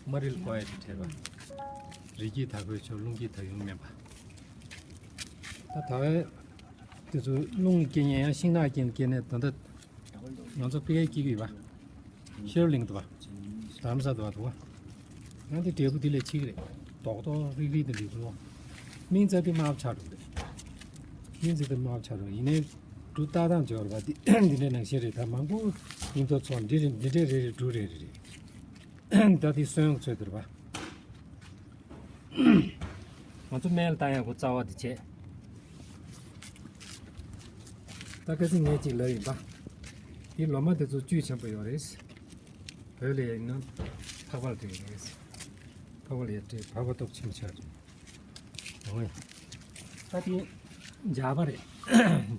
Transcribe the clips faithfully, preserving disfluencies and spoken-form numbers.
མ་རིལ་ཀོ་ཡ་དེ་བྲལ་བ། རི་སྐྱེས་ད་གོས་ཆོག་རླུང་སྐྱེས་ད་ཡུང་མེད་པ། ད་ད་བས་དེ་ཚོ་རླུང་སྐྱེ་ཉེན་ཡང་ཤིང་ནགས་སྐྱེ་སྐྱེ་ནས་ད་ལྟ་ང་ཚོ་པེ་ཀའི་སྐྱེ་གི་ཡོད་པ། ཤེར་གླིང་དུ་བ། རྡ་རམ་ས་དུ་བ་དུ་བ། ཡང་དེ་འབྲས་བུ་དེ་ལས་ཕྱི་གི་རེད། རྡོག་རྡོག་རིག་རིག་དེ་འདྲ་དུ་བ། སྨིན་རྩ་དེ་དམར་ཆགས་འགྲོ་གི་རེད། སྨིན་རྩ་དེ་དམར་ཆགས་འགྲོ་ཡིན་ནའི་འབྲུ་ལྟ་སྟངས་སྦྱོར་བ་དེ་འདི་འདྲའི་ནང་བཞིན་རེད། ད་མང་པོ་ཡིན་ཐོག་ཚོགས་འདི་རེད། འདི་འདྲའི་རེ་རེ་འབྲུ་རེ་རེ་རེད། ད་དེ་སོན་ཚོད་དུ་རེད་པ། ང་ཚོ་སྨན་ལ་བཏང་ཡག་གོ་རྩ་བ་དེ་བྱས། ད་ཁ་སང་ངས་ཅིག་ལབ་ཡིན་པ། དེ་ལོ་མ་དེ་ཚོ་བཅུད་ཆེན་པོ་ཡོད་རེད། བོད་ལ་ཡིན་ན་ཕག་པ་ལ་དེ་ཡོད་རེད། ཕག་པ་ལ་ཡོད་དེ་ཕག་པ་སྟོབས་ཆེན་པོ་ཆགས་རེད། འོ་ཡ། ད་དེ་ཇག་པ་རེད།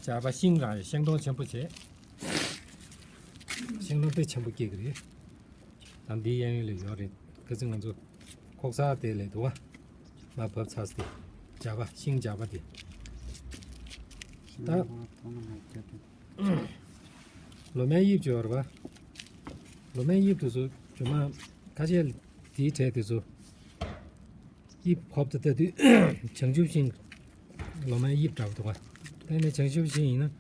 ཇག་པ་ཤིང་རང་ཤིང་སྡོང་ཆེན་པོ་བྱས། ཤིང་སྡོང་དཔེ་ཆེན་པོ་སྐྱེ་གི་རེད། ད་འདི་གཡས་གཡོན་ལ་ཡོད་རེད། ཁ་སང་ང་ཚོ་ཁོག་ས་དེ་ལས་འདུག་བ། མ་བབས་ཚར་སྟེ། ཇག་པ་ཤིང་ཇག་པ་དེ། ད་ལོ་མའི་དབྱིབས་ཅིག་ཡོད་རེད་པ། ལོ་མའི་དབྱིབས་དེ་ཚོ་ཇོ་མ་ཁ་ཤས་དེའི་གྲས་དེ་ཚོ་དབྱིབས་ཕོབ་ཏུ་ལྟ་དུས་བྱང་ཆུབ་ཤིང་ལོ་མའི་དབྱིབས་འདྲ་པོ་འདུག་ག་ད་ནི་བྱང་ཆུབ་ཤིང་ཡིན་ན་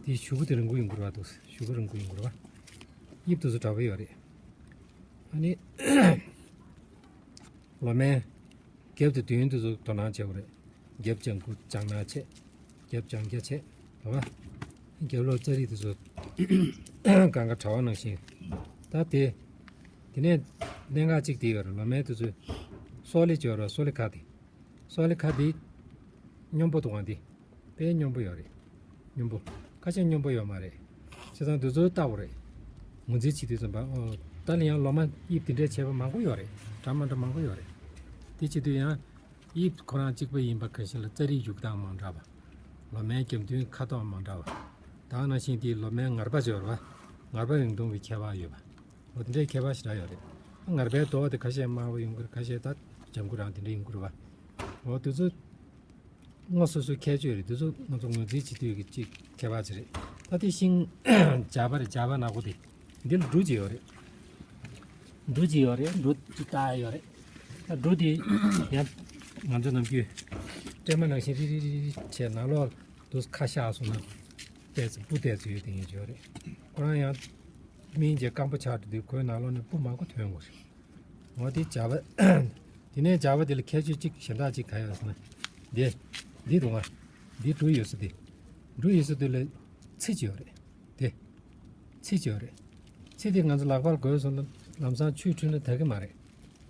དེ་གཞུ་གུ་དེ་རིང་པོ་ཡོང་གི་རེད་པ། འདུག་གཞུ་གུ་རིང་པོ་ཡོང་གི་རེད་པ། དབྱིབས་དེ་ཚོ་འདྲ་པོ་ཡོད་རེད། ཨ་ནི། ལོ་མའི་རྒྱབ་དེ་མདུན་དེ་ཚོ་དོ་སྣང་བྱེད་དགོས་རེད། རྒྱབ་ལྗང་གུ་ལྗང་ནག་བྱས། རྒྱབ་ལྗང་སྐྱ་བྱས། རེད་པ། རྒྱབ་ལོགས་རྩ་རིག་དེ་ཚོ་གང་ག་གྲྭ་པ་ནང་བཞིན། ད་དེ། དེ་ནས་གནད་འགག་གཅིག་དེ་ཡོད་རེད། ལོ་མའི་དེ་ཚོ་སོག་ལེ་བྱས་རེད་པ། སོག་ལེ་ཁ་དེ། སོག་ལེ་ཁ་དེ་སྙོམས་པོ་འདུག་ག་དེ། དཔེ་སྙོམས་པོ་ཡོད་རེད། སྙོམས་པོ། ཁ་ཤས་སྙོམས་པོ་ཡོད་མ་རེད། བྱས་ཙང་དེ་ཚོ་ལྟ་དགོས་རེད། ངོས་འཛིན་བྱེད་དུས་ཙམ་པ། ཨོ། ད་ལ་ཡང་ལོ་མ་དབྱིབས་དེ་འདྲའི་བྱས་པ་མང་པོ་ཡོད་རེད། འདྲ་མི་འདྲ་མང་པོ་ཡོད་རེད། དེ་བྱེད་དུས་ཡང་དབྱིབས་ཁོ་རང་གཅིག་པ་ཡིན་པ་ག་ཤེད་ལ་རྩ་རིག་བྱུག་སྟངས་མ་འདྲ་བ། ལོ་མའི་རྒྱབ་མདུན་ཁ་དོག་མ་འདྲ་བ། ད་ག་ནང་བཞིན་དེའི་ལོ་མའི་ངར་པ་སྦྱོར་བ། ངར་པ་རིང་ཐུང་གི་ཁྱད་པར་ཡོད་པ། འོ་དེ་འདྲའི་ཁྱད་པར་ཞེ་དྲག་ཡོད་རེད། ངར་པའི་མདོག་དེ་ཁ་ཤས་དམར་པོ་ཡོང་གི་རེད། ཁ་ཤས་ད་ལྗང་གུ་རང་དེ་འདྲ་ཡོང་གི་རེད་པ། འོ་དེ་ཚོ་དངོས་སོ་སོའི་ཁྱད་ཆོས་རེད། དེ་ཚོ་ང་ཚོ་ངོས་འཛིན་བྱེད་དུས་ཀྱི་གཅིག་ཁྱད་པར་ཅིག་རེད། ད་དེ་ཤིང་ཇག་པ་རེད། ཇག་པ་ནག་པོ་དེ། འདི་ལ་འབྲུ་གཅིག་ཡོད་རེད། འབྲུ་གཅིག་ཡོད་རེད། འབྲུ་གཅིག་བཏགས་ཡོད་རེད། ད་འབྲུ་དེ་ཡང་ང་ཚོ་ནམ་རྒྱུན་སྲན་མ་ནང་བཞིན་རིལ་རིལ་རིལ་རིལ་བྱས་ནང་ལོགས་དུ་ཁ་བཞག་སོང་ན་བལྟས་ཚེ་སྤུ་བལྟས་ཚེ་ཡོད་དེ་ཡིན་ཡོད་རེད། ཁོ་རང་ཡང་སྨིན་བྱས་སྐམ་པོ་ཆགས་འགྲོ་དུས་ཁོའི་ནང་ལོགས་ནས་སྤུ་མང་པོ་ཐོན་དགོས་རེད། འོ་དེ་ཇག་པ། དེ་ནས་ཇག་པ་དེ་ལ་ཁྱད་ཆོས་གཅིག་གཞན་དག་གཅིག་ག་ཡོད་ཟེར་ན། འདི། འདི་འདུག་ག་འདི་འབྲུ་ཡོད་ས་དེ། འབྲུ་ཡོད་ས་དེ་ལ་ཚི་གཅིག་ཡོད་རེད། དེ། ཚི་གཅིག་ཡོད་རེད། ཚི་དེ་ང་ཚོ་ལག་པར་འགོས་སོང་ན་ལམ་སང་ཆུས་འཁྲུད་ན་དག་གི་མ་རེད།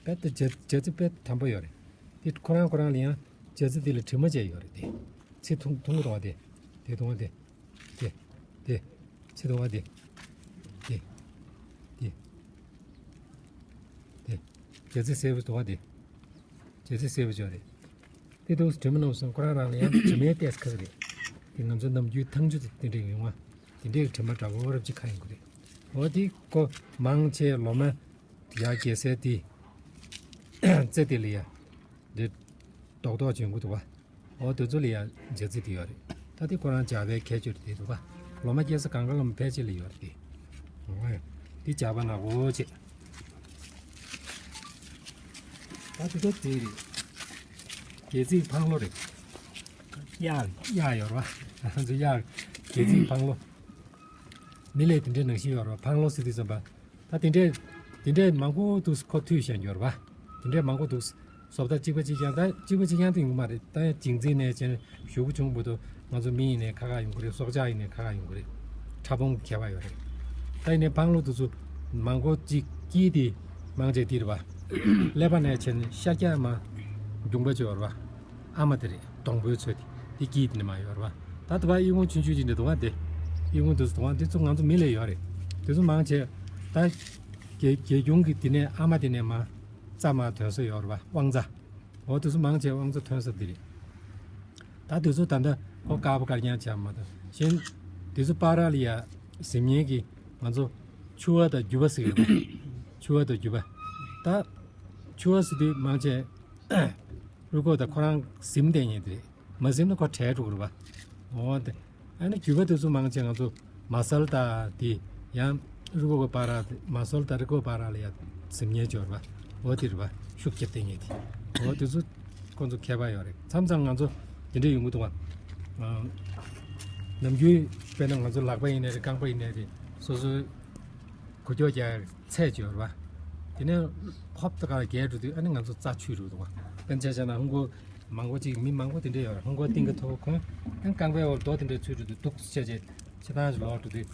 རྦད་དེ་ཇ་ཇ་ཚི་དཔེ་དམ་པོ་ཡོད་རེད། དེ་ཁོ་རང་ཁོ་རང་ལ་ཡང་ཇ་ཚི་དེ་ལ་དྲི་མ་བཅས་ཡོད་རེད་དེ། ཚི་ཐུང་ཐུང་གི་འདུག་ག་དེ། དེ་འདུག་ག་དེ། དེ། དེ། ཚི་འདུག་ག་དེ། དེ། དེ། དེ། ཇ་ཚི་སེར་པོ་འདུག་ག་དེ། ཇ་ཚི་སེར་པོ་ཅིག་ཡོད་རེད། དེ་འདུག་སེ་དྲི་མ་གནང་སོང་། ཁོ་རང་རང་ལ་ཡང་དྲི་མའི་ཏོག་ཙམ་ཁ་ཁ་རེད། དེ་ང་ཚོ་ནམ་རྒྱུན་ཐང་ཆུ་དེ་དེ་འདྲས་ཡོང་བ། དེ་འདྲས་ཀྱི་དྲི་མ་འདྲ་བོ་རབ་ཅིག་ཁ་ཡོང་གི་རེད། འོ་དེ་ཁོ་མང་ཆེ་ལོ་མ་ཡར་རྒྱས་སའི་དེ་རྩེ་དེ་ལ་ཡ། འདི་རྡོག་རྡོག་ཅིག་ཡོང་གི་འདུག་ག་འོ་དེ་ཚོ་ལ་ཡ་ཇ་ཚི་དེ་ཡོད་རེད། ད་དེ་ཁོ་རང་ཇག་པའི་ཁྱད་ཆོས་དེ་འདུག་ག་ལོ་མ་སྐྱེ་ས་གང་ག་ལོ་མ་ཕལ་ཆེར་ལ་ཡོད་རེད་དེ། འོ་ཡ། དེ་ཇག་པ་ནག་པོ་བྱས། ད་དེ་ཚོ་དེ་རེད། སྒལ་ཚིགས་འཕང་ལོ་རེད། གཡག་གཡག་ཡོད་རེད་པ། ང་ཚོ་གཡག་སྒལ་ཚིགས་འཕང་ལོ། མི་ལ་དེ་འདྲའི་ནང་བཞིན་ཡོད་རེད་པ། འཕང་ལོ་ཟེར་དུས་ཙམ་པ། ད་དེ་འདྲའི་དེ་འདྲའི་མང་པོ་འདུག་ཁོ་མཐུད་བཞག་ཡོད་རེད་པ། དེ་འདྲའི་མང་པོ་འདུག་བཟོ་ལྟ་གཅིག་པ་གཅིག་རྐྱང་། ད་གཅིག་པ་གཅིག་རྐྱང་དེ་ཡོང་གི་མ་རེད། ད་ཡང་ལྗིང་ཚིགས་ནས་བྱས་ནས་གཞུག་གུ་ཆུང་བར་དུ་ང་ཚོ་མི་ཡིན་ནའི་ཁ་ཁ་ཡོང་གི་རེད། སྲོག་ཆགས་ཡིན་ནའི་ཁ་ཁ་ཡོང་གི་རེད། ཕྲ་ཕུང་གི་ཁྱད་པར་ཡོད་རེད། ད་ཡིན་ནའི་འཕང་ལོ་དེ་ཚོ་མང་པོ་གཅིག་དཀྱིལ་དེ་མང་ཆེ་དེ་རེད་པ། ཀླད་པ་ནས་བྱས་ནས་ཤ་རྒྱགས་མ་རྒྱུངས་པ་ཅིག་ཡོད་རེད་པ། ཨ་མ་དེ་རེད། སྡོང་པོའི་ཚོད་དེ་དེ་དཀྱིལ་དེ་ནས་མར་ཡོད་རེད་པ། ད་དེ་པ་ཨི་ཁུང་ཆུང་ཆུང་ཅིག་འདྲ་འདུག་ག་དེ། ཨི་ཁུང་དེ་ཚོ་འདུག་ག་དེ་ཚོ་ང་ཚོ་མི་ལ་ཡོད་རེད། དེ་ཚོ་མང་ཆེ་ད་སྒལ་སྒལ་རྒྱུང་གི་དེ་ནས་ཨ་མ་དེ་ནས་མར་རྩ་མར་ཐོན་ས་ཡོད་རེད་པ། དབང་རྩ། འོ་དེ་ཚོ་མང་ཆེ་དབང་རྩ་ཐོན་ས་དེ་རེད། ད་དེ་ཚོ་ད་ལྟ་ཁོ་དཀར་པོ་དཀར་རྐྱང་ཆགས་མ་གཏོགས་གཞན། དེ་ཚོ་བར་ལ་ཡ་གཟིམ་མཁན་གྱི་ང་ཚོ་ཕྱུ་པ་དང་རྒྱུ་པ་ཟེར་གི་རེད་པ། ཕྱུ་པ་དང་རྒྱུ་པ། ད་ཕྱུ་པ་ཟེར་དུས་མང་ཆེ་རུས་ཁོག་དང་ཁོ་རང་གཟིམ་བསྡད་མཁན་དེ་རེད། མ་གཟིམ་ན་ཁོ་བྲལ་འགྲོ་གི་རེད་པ། འོ་དེ། ཨ་ནི་རྒྱུ་པ་དེ་ཚོ་མང་ཆེ་ང་ཚོ་མ་སལ་དང་དེ་ཡང་རུས་ཁོག་གི་བར་མ་སལ་དང་རུས་ཁོག་བར་ལ་ཡ་གཟིམ་མཁན་ཅིག་ཡོད་རེད་པ། འོ་དེ་རེད་པ། ཤུགས་རྒྱབ་བསྡད་མཁན་དེ། འོ་དེ་ཚོ་ཁོང་ཚོ་མཁས་པ་ཡོད་རེད། མཚམས་མཚམས་ང་ཚོ་དེ་འདྲ་ཡོང་གི་འདུག་པ། ཨ། ནམ་རྒྱུན་དཔེར་ན་ང་ཚོ་ལག་པ་ཡིན་ནའི་རེད། རྐང་པ་ཡིན་ནའི་རེད། སོ་སོའི་འགུལ་སྐྱོད་རྒྱག་ཚད་ཅིག་ཡོད་རེད་པ། དེ་ནས་ཧོབ་ཏེ་ག་ལ་རྒྱལ་འགྲོ་དུས་ཨ་ནི་ང་ཚོ་རྩ་ཆུད་འགྲོ་གི་འདུག་པ། དཔེར་ན་ཆ་བཞག་ན་ཧུན་གོ་མང་པོ་ཅིག་མི་མང་པོ་དེ་འདྲ་ཡོད་རེད། ཧུན་གོ་གཏིང་གི་མཐོ་པོ་ཁོན་ཨ་རྐང་པའི་འོག་རྡོ་དེ་འདྲ་ཚུད་འགྲོ་དུས་སྡུག་ཅག་ཅེ་ཆེ་ཐང་ཞིག་ལོག་འགྲོ་དུས་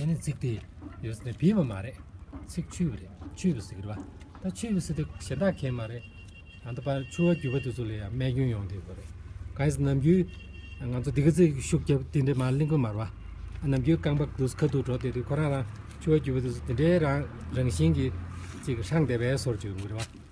ཨ་ནི་ཚིགས་དེ་ཡོད་ཟེར་ནས་བིས་པ་མ་རེད། ཚིགས་ཆུད་པ་རེད། ཆུད་པ་ཟེར་གི་རེད་པ། ད་ཆུད་པ་ཟེར་དུས་གཞན་དག་གས་མ་རེད། ད་ལྟ་བར་ཆུ་བ་རྒྱུས་པ་དེ་ཚོ་ལ་ཡང་རྨས་སྐྱོན་ཡོང་བསྡད་ཡོད་རེད། གང་ཡིན་ཟེར་ན་ནམ་རྒྱུན་ང་ཚོ་འདི་ག་ཚོད་ཤུགས་རྒྱབ་དེ་འདྲ་མར་ལེན་གི་མ་རེད་པ། ནམ་རྒྱུན་རྐང་པ་འདུག་ཁ་ཐུག་འགྲོ་བསྡད་དུས་ཁོ་རང་རང་ཆུ་བ་རྒྱུས་པ་དེ་ཚོ་དེ་འདྲའི་རང་རང་བཞིན་གྱིས་ཅིག་ཧྲང་བསྡད་པའི་བཟོ་འདྲ་ཅིག་ཡོང་གི་རེད་པ།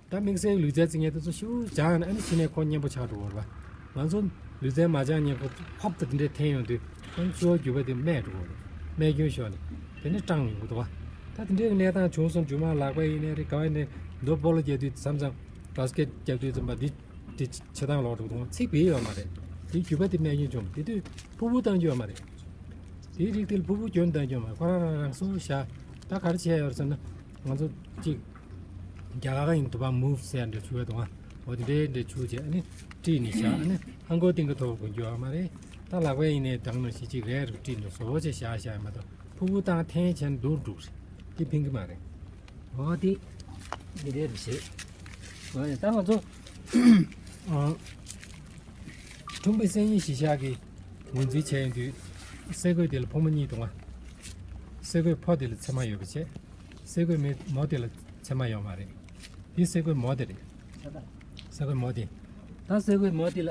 ད་དམིགས་བསལ་ལུས་རྩལ་རྩེ་མཁན་དེ་ཚོ་ཤུགས་རྒྱག་ན་ཨ་ནི་གཞི་ནས་ཁོ་མཉེན་པོ་ཆགས་འགྲོ་གི་རེད་པ། ང་ཚོ་ལུས་རྩལ་མ་སྦྱང་མཁན་ཁོ་ཧོབ་ཏེ་དེ་འདྲའི་འཐེན་ཡོང་དུས་ཁོ་ཆུ་བ་རྒྱུས་པ་དེ་རྨས་འགྲོ་གི་རེད། རྨས་སྐྱོན་ཤོར་ནས་དེ་ནས་སྐྲངས་ཡོང་གི་འདུག་པ། ད་དེ་འདྲའི་གནས་སྟངས་བྱུང་སོང་། རྒྱུ་མ་ལག་པ་ཡིན་ནའི་རེད། ག་བ་ཡིན་ནའི་རྡོ་སྤོ་ལོ་རྒྱག་དུས་མཚམས་མཚམས་བཱ་སི་ཀེ་ཊི་རྒྱག་དུས་ཙམ་པ་འདི་དེ་ཆེ་ཐང་ལོག་འགྲོ་གི་འདུག་ཚིགས་བིས་ཡོད་མ་རེད། དེའི་རྒྱུས་པ་དེ་རྨས་སྐྱོན་བྱུང་། དེ་དུས་ཕུར་བུ་བཏང་རྒྱུ་ཡོད་མ་རེད། དེའི་རིགས་དེ་ལ་ཕུར་བུ་སྐྱོན་བཏང་རྒྱུ་ཡོད་མ་རེད། ཁོ་རང་རང་རང་སོ་བཞག་ད་ག་རེ་བྱས་ཡོད་ཟེར་ན་ང་ཚོ་གཅིག་རྒྱ་གར་ཡིན་དུ་བ་མུ་བྷ་ཟེར་འདྲ་ཆུ་བའི་དུ་བ་འོ་དེ་འདྲའི་འདྲ་ཆུ་བྱས་ཨ་ནི་དཀྲིས་ནས་བཞག་ཨ་ནི་ཧང་གོ་ཏིང་གི་ཐོག་གོན་རྒྱུ་ཡོད་མ་རེད། ད་ལག་པའི་ཡིན་ནའི་དང་ནང་བཞིན་གཅིག་རལ་རུ་དཀྲིས་ནས་བཟོ་བོ་བྱས་བཞག་བཞག་ཡོད་མ་གཏོགས་ཕུར་བུ་བཏང་འཐེན་བྱས་ནས་འདུག་འགྲོ་རེད། དེ་ཕན་གི་མ་རེད། འོ་དེ་འདི་འདྲའི་རེད་ཤེས། འོ་ཡ་ད་ང་ཚོ་ཨ། ཁྲུང་པའི་སེམས་ཉིད་གཞིར་བཞག་གི་ངོས་འཛིན་བྱས་ཡོང་དུས། སེ་གོལ་དེ་ལ་ཕོ་མོ་གཉིས་འདུག་ག་སེ་གོལ་ཕོ་དེ་ལ་མཚེ་མ་ཡོད་པ་བྱས། སེ་གོལ་མི་མོ་དེ་ལ་མཚེ་མ་ཡོད་མ་རེད། འདི་སེ་གོལ་མོ་དེ་རེད། སེ་གོལ་མོ་དེ། ད་སེ་གོལ་མོ་དེ་ལ་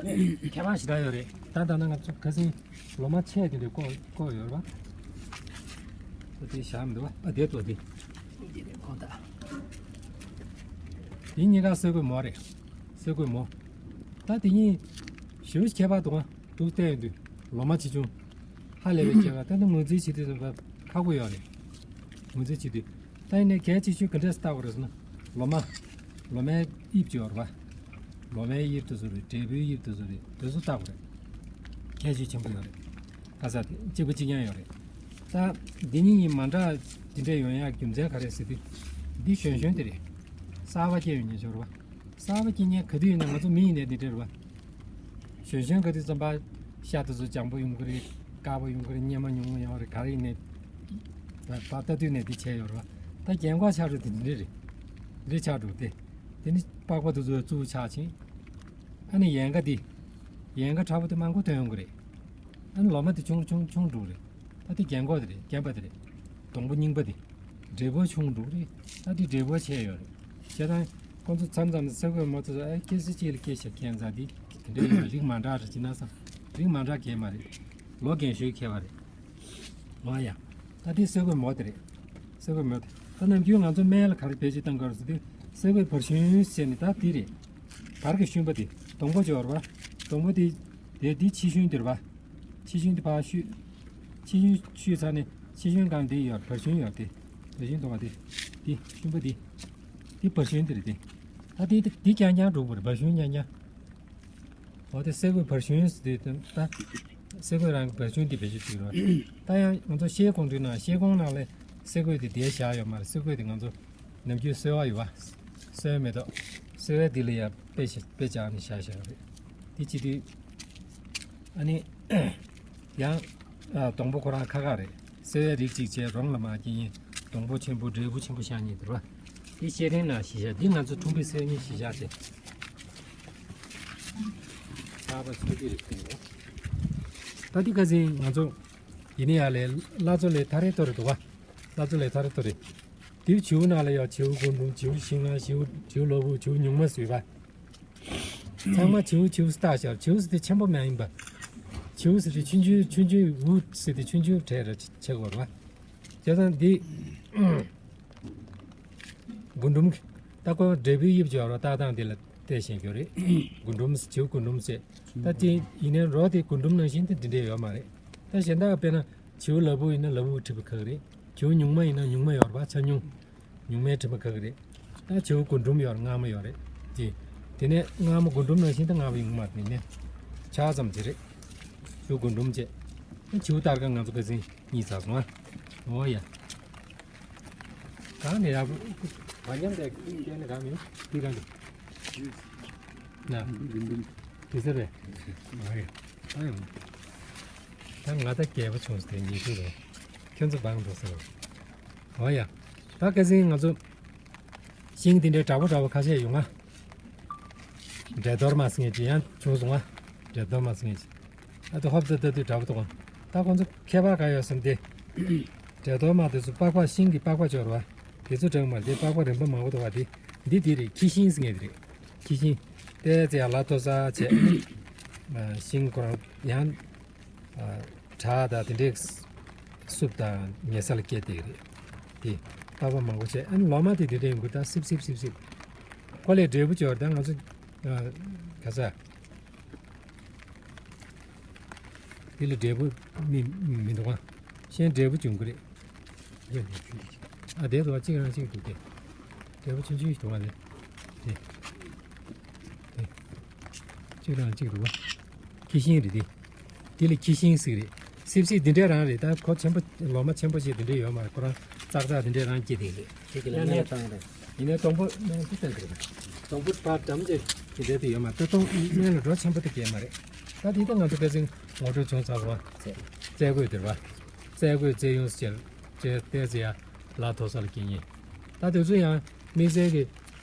ཁྱད་པར་ཞེ་དྲག་ཡོད་རེད། ད་ད་ནང་ང་ཚོ་ཁ་སང་ལོ་མ་ཆེ་དེ་འདྲ་བཀོག་བཀོག་ཡོད་རེད་པ། ད་དེ་བཞག་མི་འདུག་པ། ཨ་དེ་ལྟོས་དེ། འདི་རེད་ཁོ་ད། དེ་གཉིས་ཀ་སེ་གོལ་མོ་རེད། སེ་གོལ་མོ། ད་དེ་གཉིས་ཞེ་པོ་ཁྱད་པར་འདུག་ག་འདུག་བལྟས་ཡོང་དུས་ལོ་མ་ཆེ་ཆུང་ཧ་ལས་པའི་ཁྱད་པར། ད་ནི་ངོས་འཛིན་བྱེད་དུས་ཙམ་པ་ཁག་པོ་ཡོད་རེད། ངོས་འཛིན་བྱེད་དུས། ད་ཡིན་ནའི་གལ་ཆེ་ཤོས་ག་འདྲས་ལྟ་དགོས་རེད་ཟེར་ན། ལོ་མ། ལོ་མའི་དབྱིབས་ཅིག་ཡོད་རེད་པ། ལོ་མའི་དབྱིབས་དེ་ཚོ་རེད། འབྲས་བུའི་དབྱིབས་དེ་ཚོ་རེད། དེ་ཚོ་ལྟ་དགོས་རེད། ཁྱད་ཆོས་ཆེན་པོ་ཡོད་རེད། ཁ་ས་དེ་གཅིག་པ་གཅིག་རྐྱང་ཡོད་རེད། ད་འདི་གཉིས་གཉིས་མ་འདྲ་དེ་འདྲས་ཡོང་ཡག་རྒྱུ་མཚན་ག་རེ་ཟེར་དུས། འདི་གཞོན་གཞོན་དེ་རེད། གསར་པ་སྐྱེ་ཡོང་མཁན་ཅིག་ཡོད་རེད་པ། གསར་པ་སྐྱེ་མཁན་ག་དུས་ཡིན་ན་ང་ཚོ་མི་ཡིན་ནའི་འདི་འདྲ་རེད་པ། གཞོན་གཞོན་ག་དུས་ཙམ་པ་ཤ་དེ་ཚོ་འཇམ་པོ་ཡོང་གི་རེད། དཀར་པོ་ཡོང་གི་རེད། གཉེར་མ་ཉུང་མ་ཡོང་རེད། ག་རེ་ཡིན་ནའི་བ་ལྟ་དུས་ནས་འདི་བྱས་ཡོད་རེད་པ། ད་རྒན་གོག་ཆགས་འགྲོ་དེ་འདི་འདྲ་རེད། འདི་འདྲ་ཆགས་འགྲོ་དེ། དེ་ནི་པགས་པ་དེ་ཚོ་བཙུགས་ཆགས་ཕྱིན། ཨ་ནི་ཡན་ག་འདི། ཡན་ག་ཁྲ་བོ་དེ་མང་པོ་ཐོན་ཡོང་གི་རེད། ཨ་ནི་ལོ་མ་དེ་ཆུང་ཆུང་ཆུང་འགྲོ་གི་རེད། ད་དེ་རྒན་གོག་དེ་རེད། རྒན་པ་དེ་རེད། སྡོང་པོ་རྙིང་པ་དེ། འབྲས་བུ་ཆུང་འགྲོ་གི་རེད། ད་དེ་འབྲས་བུ་ཆེ་ཡོད་རེད། བྱས་ཙང་ཁོང་ཚོ་མཚམས་མཚམས་སེ་གོལ་མོ་དེ་ཚོ་ཨ་སྐྱེ་ས་གཅིག་ལ་སྐྱེ་ཤག་ཁྱད་མཚར་འདི། དེ་འདྲ་ཡིན་ན་རིགས་མ་འདྲ་རེད། ཅི་ན་ས་རིགས་མ་འདྲ་གས་མ་རེད། ལོ་རྒན་ཤོས་ཁྱད་པར་རེད། ཨོ་ཡ། ད་འདི་སེ་གོལ་མོ་དེ་རེད། སེ་གོལ་མོ་དེ། ད་ནམ་རྒྱུན་ང་ཚོ་སྨན་ལ་ག་རེ་བེད་སྤྱོད་བཏང་གི་ཡོད་རེད་ཟེར་དུས། སེ་གོལ་བར་ཤུན་ཟེར་ནི་ད་འདི་རེད། བར་གྱི་ཤུན་པ་དེ། སྡོང་པོ་ཅིག་ཡོད་རེད་པ། སྡོང་པོ་དེ། དེ་འདི་ཕྱི་ཤུན་དེ་རེད་པ། ཕྱི་ཤུན་དེ་ཕར་བཤུས། ཕྱི་ཤུན་བཤུས་ཚར་ནས་ཕྱི་ཤུན་སྒང་འདི་ཡོད། བར་ཤུན་ཡོད་དེ། བར་ཤུན་སྡོང་པ་དེ། འདི་ཤུན་པ་འདི། འདི་བར་ཤུན་དེ་རེད་དེ། ད་འདི་འདི་རྐྱང་རྐྱང་འགྲོ་གི་རེད། བར་ཤུན་རྐྱང་རྐྱང་། འོ་དེ་སེ་གོལ་བར་ཤུན་ཟེར་དུས་ད། སེ་གོལ་རང་གི་བར་ཤུན་འདི་བེད་སྤྱོད་བྱེད་ཀྱི་རེད། ད་ཡང་ང་ཚོ་ཤེལ་སྒོང་དུས་ན་ཤེལ་སྒོང་ནང་ལ་སེ་གོལ་དེ་བསྡད་བཞག་ཡོད་མ་རེད། སེ་གོལ་དེ་ང་ཚོ་ནམ་རྒྱུན་སོལ་བ་ཡོད་པ། སོལ་མེ་ཏོག་སོལ་བའི་འདི་ལ་ཡང་དཔེ་བཞག་དཔེ་བཞག་ནས་བཞག་བཞག་རེད། དེ་བྱེད་དུས། ཨ་ནི། ཡང་། ཨ་སྡོང་པོ་ཁོ་རང་ཁ་ཁ་རེད། སེ་བའི་རིགས་གཅིག་བྱས་རོང་ལ་མ་སྐྱེ་ཡིན། སྡོང་པོ་ཆེན་པོ་འབྲས་བུ་ཆེན་པོ་ཤ་ཉེ་དེ་རེད་པ། དེ་ཤེལ་རིན་ན་གཞིར་བཞག་འདི་ང་ཚོ་ཁྲུང་པའི་སེམས་ཉིད་གཞིར་བཞག་བྱས། ད་འདི་ཁ་སང་ང་ཚོ་ཡིན་ནི་ཡ་ལས་ལ་ཚོ་ལས་ཐ་རེ་ཐོ་རེ་འདུག་བ། ལ་ཚོ་ལས་ཐ་རེ་ཐོ་རེ། དེའི་བྱིའུ་ནང་ལ་ཡང་བྱིའུ་རྒུན་འབྲུམ། བྱིའུ་ཤིང་ལ། བྱིའུ་བྱིའུ་ལ་ཕུག་བྱིའུ་ཉུང་མ་ཟོས་པ། ཚང་མ་བྱིའུ་བྱིའུ་ལྟ་བཞག་བྱིའུ་ཟེར་དེ་ཆེན་པོ་མ་ཡིན་པ། བྱིའུ་ཟེར་དེ་ཆུང་ཆུང་ཆུང་ཆུང་འུ་ཟེར་དེ་ཆུང་ཆུང་གྲས་ར་ཆེ་གོ་ར། བྱས་ཙང་འདི། རྒུན་འབྲུམ། ད་ཁོ་འབྲས་བུའི་དབྱིབས་སྦྱོར་བ་ལྟ་སྟངས་དེ་ལ་བལྟས་བཞིན་གྱི་རེད། རྒུན་འབྲུམ་བྱིའུ་རྒུན་འབྲུམ་ཟེར། ད་དེ་ཡིན་ནའི་རོ་དེ་རྒུན་འབྲུམ་ནང་བཞིན་དེ་འདི་འདྲས་ཡོད་མ་རེད། ད་གཞན་དག་དཔེར་ན་བྱིའུ་ལ་ཕུག་ཡིན་ན་ལ་ཕུག་གྲིབ་པ་ཁག་རེད། བྱིའུ་ཉུང་མ་ཡིན་ན་ཉུང་མ་ཡོད་རེད་པ། ཆ་ཉུང་། ཉུང་མའི་དྲི་མ་ཁ་གི་རེད། ད་བྱིའུ་རྒུན་འབྲུམ་ཡོད་རེད། མངར་མོ་ཡོད་རེད། དེ། དེ་ནས་མངར་མོ་རྒུན་འབྲུམ་ནང་བཞིན་དུ་མངར་བ་ཡོང་གི་མ་རེད་ནས། ཆ་ཙམ་ཅིག་རེད། བྱིའུ་རྒུན་འབྲུམ་བྱས། བྱིའུ་སྟར་ཁ་ང་ཚོ་ཁ་སང་གཉིད་ཚར་སོང་ཨ། འོ་ཡ། གང་ནས་ཡག་པོ། བ་མཉམ་དེ་སྐྱེས་ནས་གང་མིན་དེ་རང་གི། ན། དེ་ཟེར་བས། ཨ་ཡ། ཨ་ཡ། ད་ང་ད་རྒྱལ་པོ་བྱུང་སྟེ་ཉེ་ཤོས་རེད། ཁྱོད་ཚོ་བང་འགྲོ་ཟེར། ཨོ་ཡ། ད་ཁ་སང་ང་ཚོ་ཤིང་དེ་འདྲའི་འདྲ་པོ་འདྲ་པོ་ཁ་ཤས་ཡོང་ང་། འབྲས་རྡོར་མ་ཟེར་མཁན་ཅིག་ཡང་བྱུང་སོང་ང་། འབྲས་རྡོར་མ་ཟེར་མཁན་ཅིག་ཨ་ཏི་ཧོབ་ཏི་ཏི་ཏི་འདྲ་པོ་འདུག་ད་ཁོང་ཚོ་ཁྱད་པར་ག་ཡོད་བསམ་སྟེ། འབྲས་རྡོར་མ་དེ་ཚོ་པགས་པ་ཤིང་གི་པགས་པ་སྦྱོར་བ། དེ་ཚོ་འདྲ་མ་རེད་དེ། པགས་པ་རིམ་པ་མང་པོ་འདུག་བ་དེ། འདི་དེ་རེད། ཁྱི་ཤིང་ཟེར་མཁན་དེ་རེད། ཁྱི་ཤིང་། དེ་ཚེ་ཡང་ལ་ཐོ་ས་བྱས། ཤིང་ཁོ་རང་ཡང་ཁྲག་དང་དེ་འདྲའི་སུབ་དང་ཉེ་ས་ལ་སྐྱེས་དེ་རེད། དེ་པགས་པ་མང་པོ་བྱས། ཨ་ནི་ལོ་མ་དེ་དེ་འདྲའི་ཡོང་གི། ད་སིབ་སིབ་སིབ་སིབ། ཁོ་ལས་འབྲས་བུ་སྦྱོར། ད་ང་ཚོ་ག་ས། དེ་ལ་འབྲས་བུ་མི་མི་འདུག་ཨ། གཞན་འབྲས་བུ་འབྱུང་གི་རེད། ཨ་དེ་ཚོ་གཅིག་རང་གཅིག་འདུག་སྟེ། འབྲས་བུ་ཆུང་ཆུང་ཞིག་འདུག་ཨ། དེ་དེ་དེ་གཅིག་རང་གཅིག་འདུག་ཨ། ཁྱི་ཤིང་རེད་དེ། དེ་ལ་ཁྱི་ཤིང་ཟེར་གི་རེད། སིབ་སིབ་འདི་འདྲའི་རང་རེད། ད་ཁོ་ཆེན་པོ་ལོ་མ་ཆེན་པོ་ཞིག་འདི་འདྲའི་ཡོད་མ་རེད། ཁོ་རང་ཙག་ཙག་འདི་འདྲའི་རང་སྐྱེས་དེ་རེད། ཁྱེད་ཀྱི་ལ་ཡང་གནས་སྟངས་རེད། ཡིན་ནའི་སྡོང་པོ་སྨན་དུ་བསྟན་གི་རེད། སྡོང་པོ་ཕར་འགྲམ་ཅིག་དེ་འདྲའི་དེ་ཡོད་མ་རེད། ད་སྡོང་སྨན་ལ་འགྲོ་ཆེན་པོ་དེ་སྐྱེས་མ་རེད། ད་དེ་ད་ང་ཚོ་ཕལ་ཆེར་ངོ་སྤྲོད་བྱུང་ཚར་སོང་བ། རྩེ་རྩེ་རྒོད་དེ་རེད་བ། རྩེ་རྒོད་རྩེ་ཡུངས་ཟེར་ཅེས་བལྟས་ཚེ་ཡ་ལ་ཐོ་ས་ལ་སྐྱེ་ངེས། ད་དེ་ཚོ་ཡང་དམིགས་བསལ་གྱི་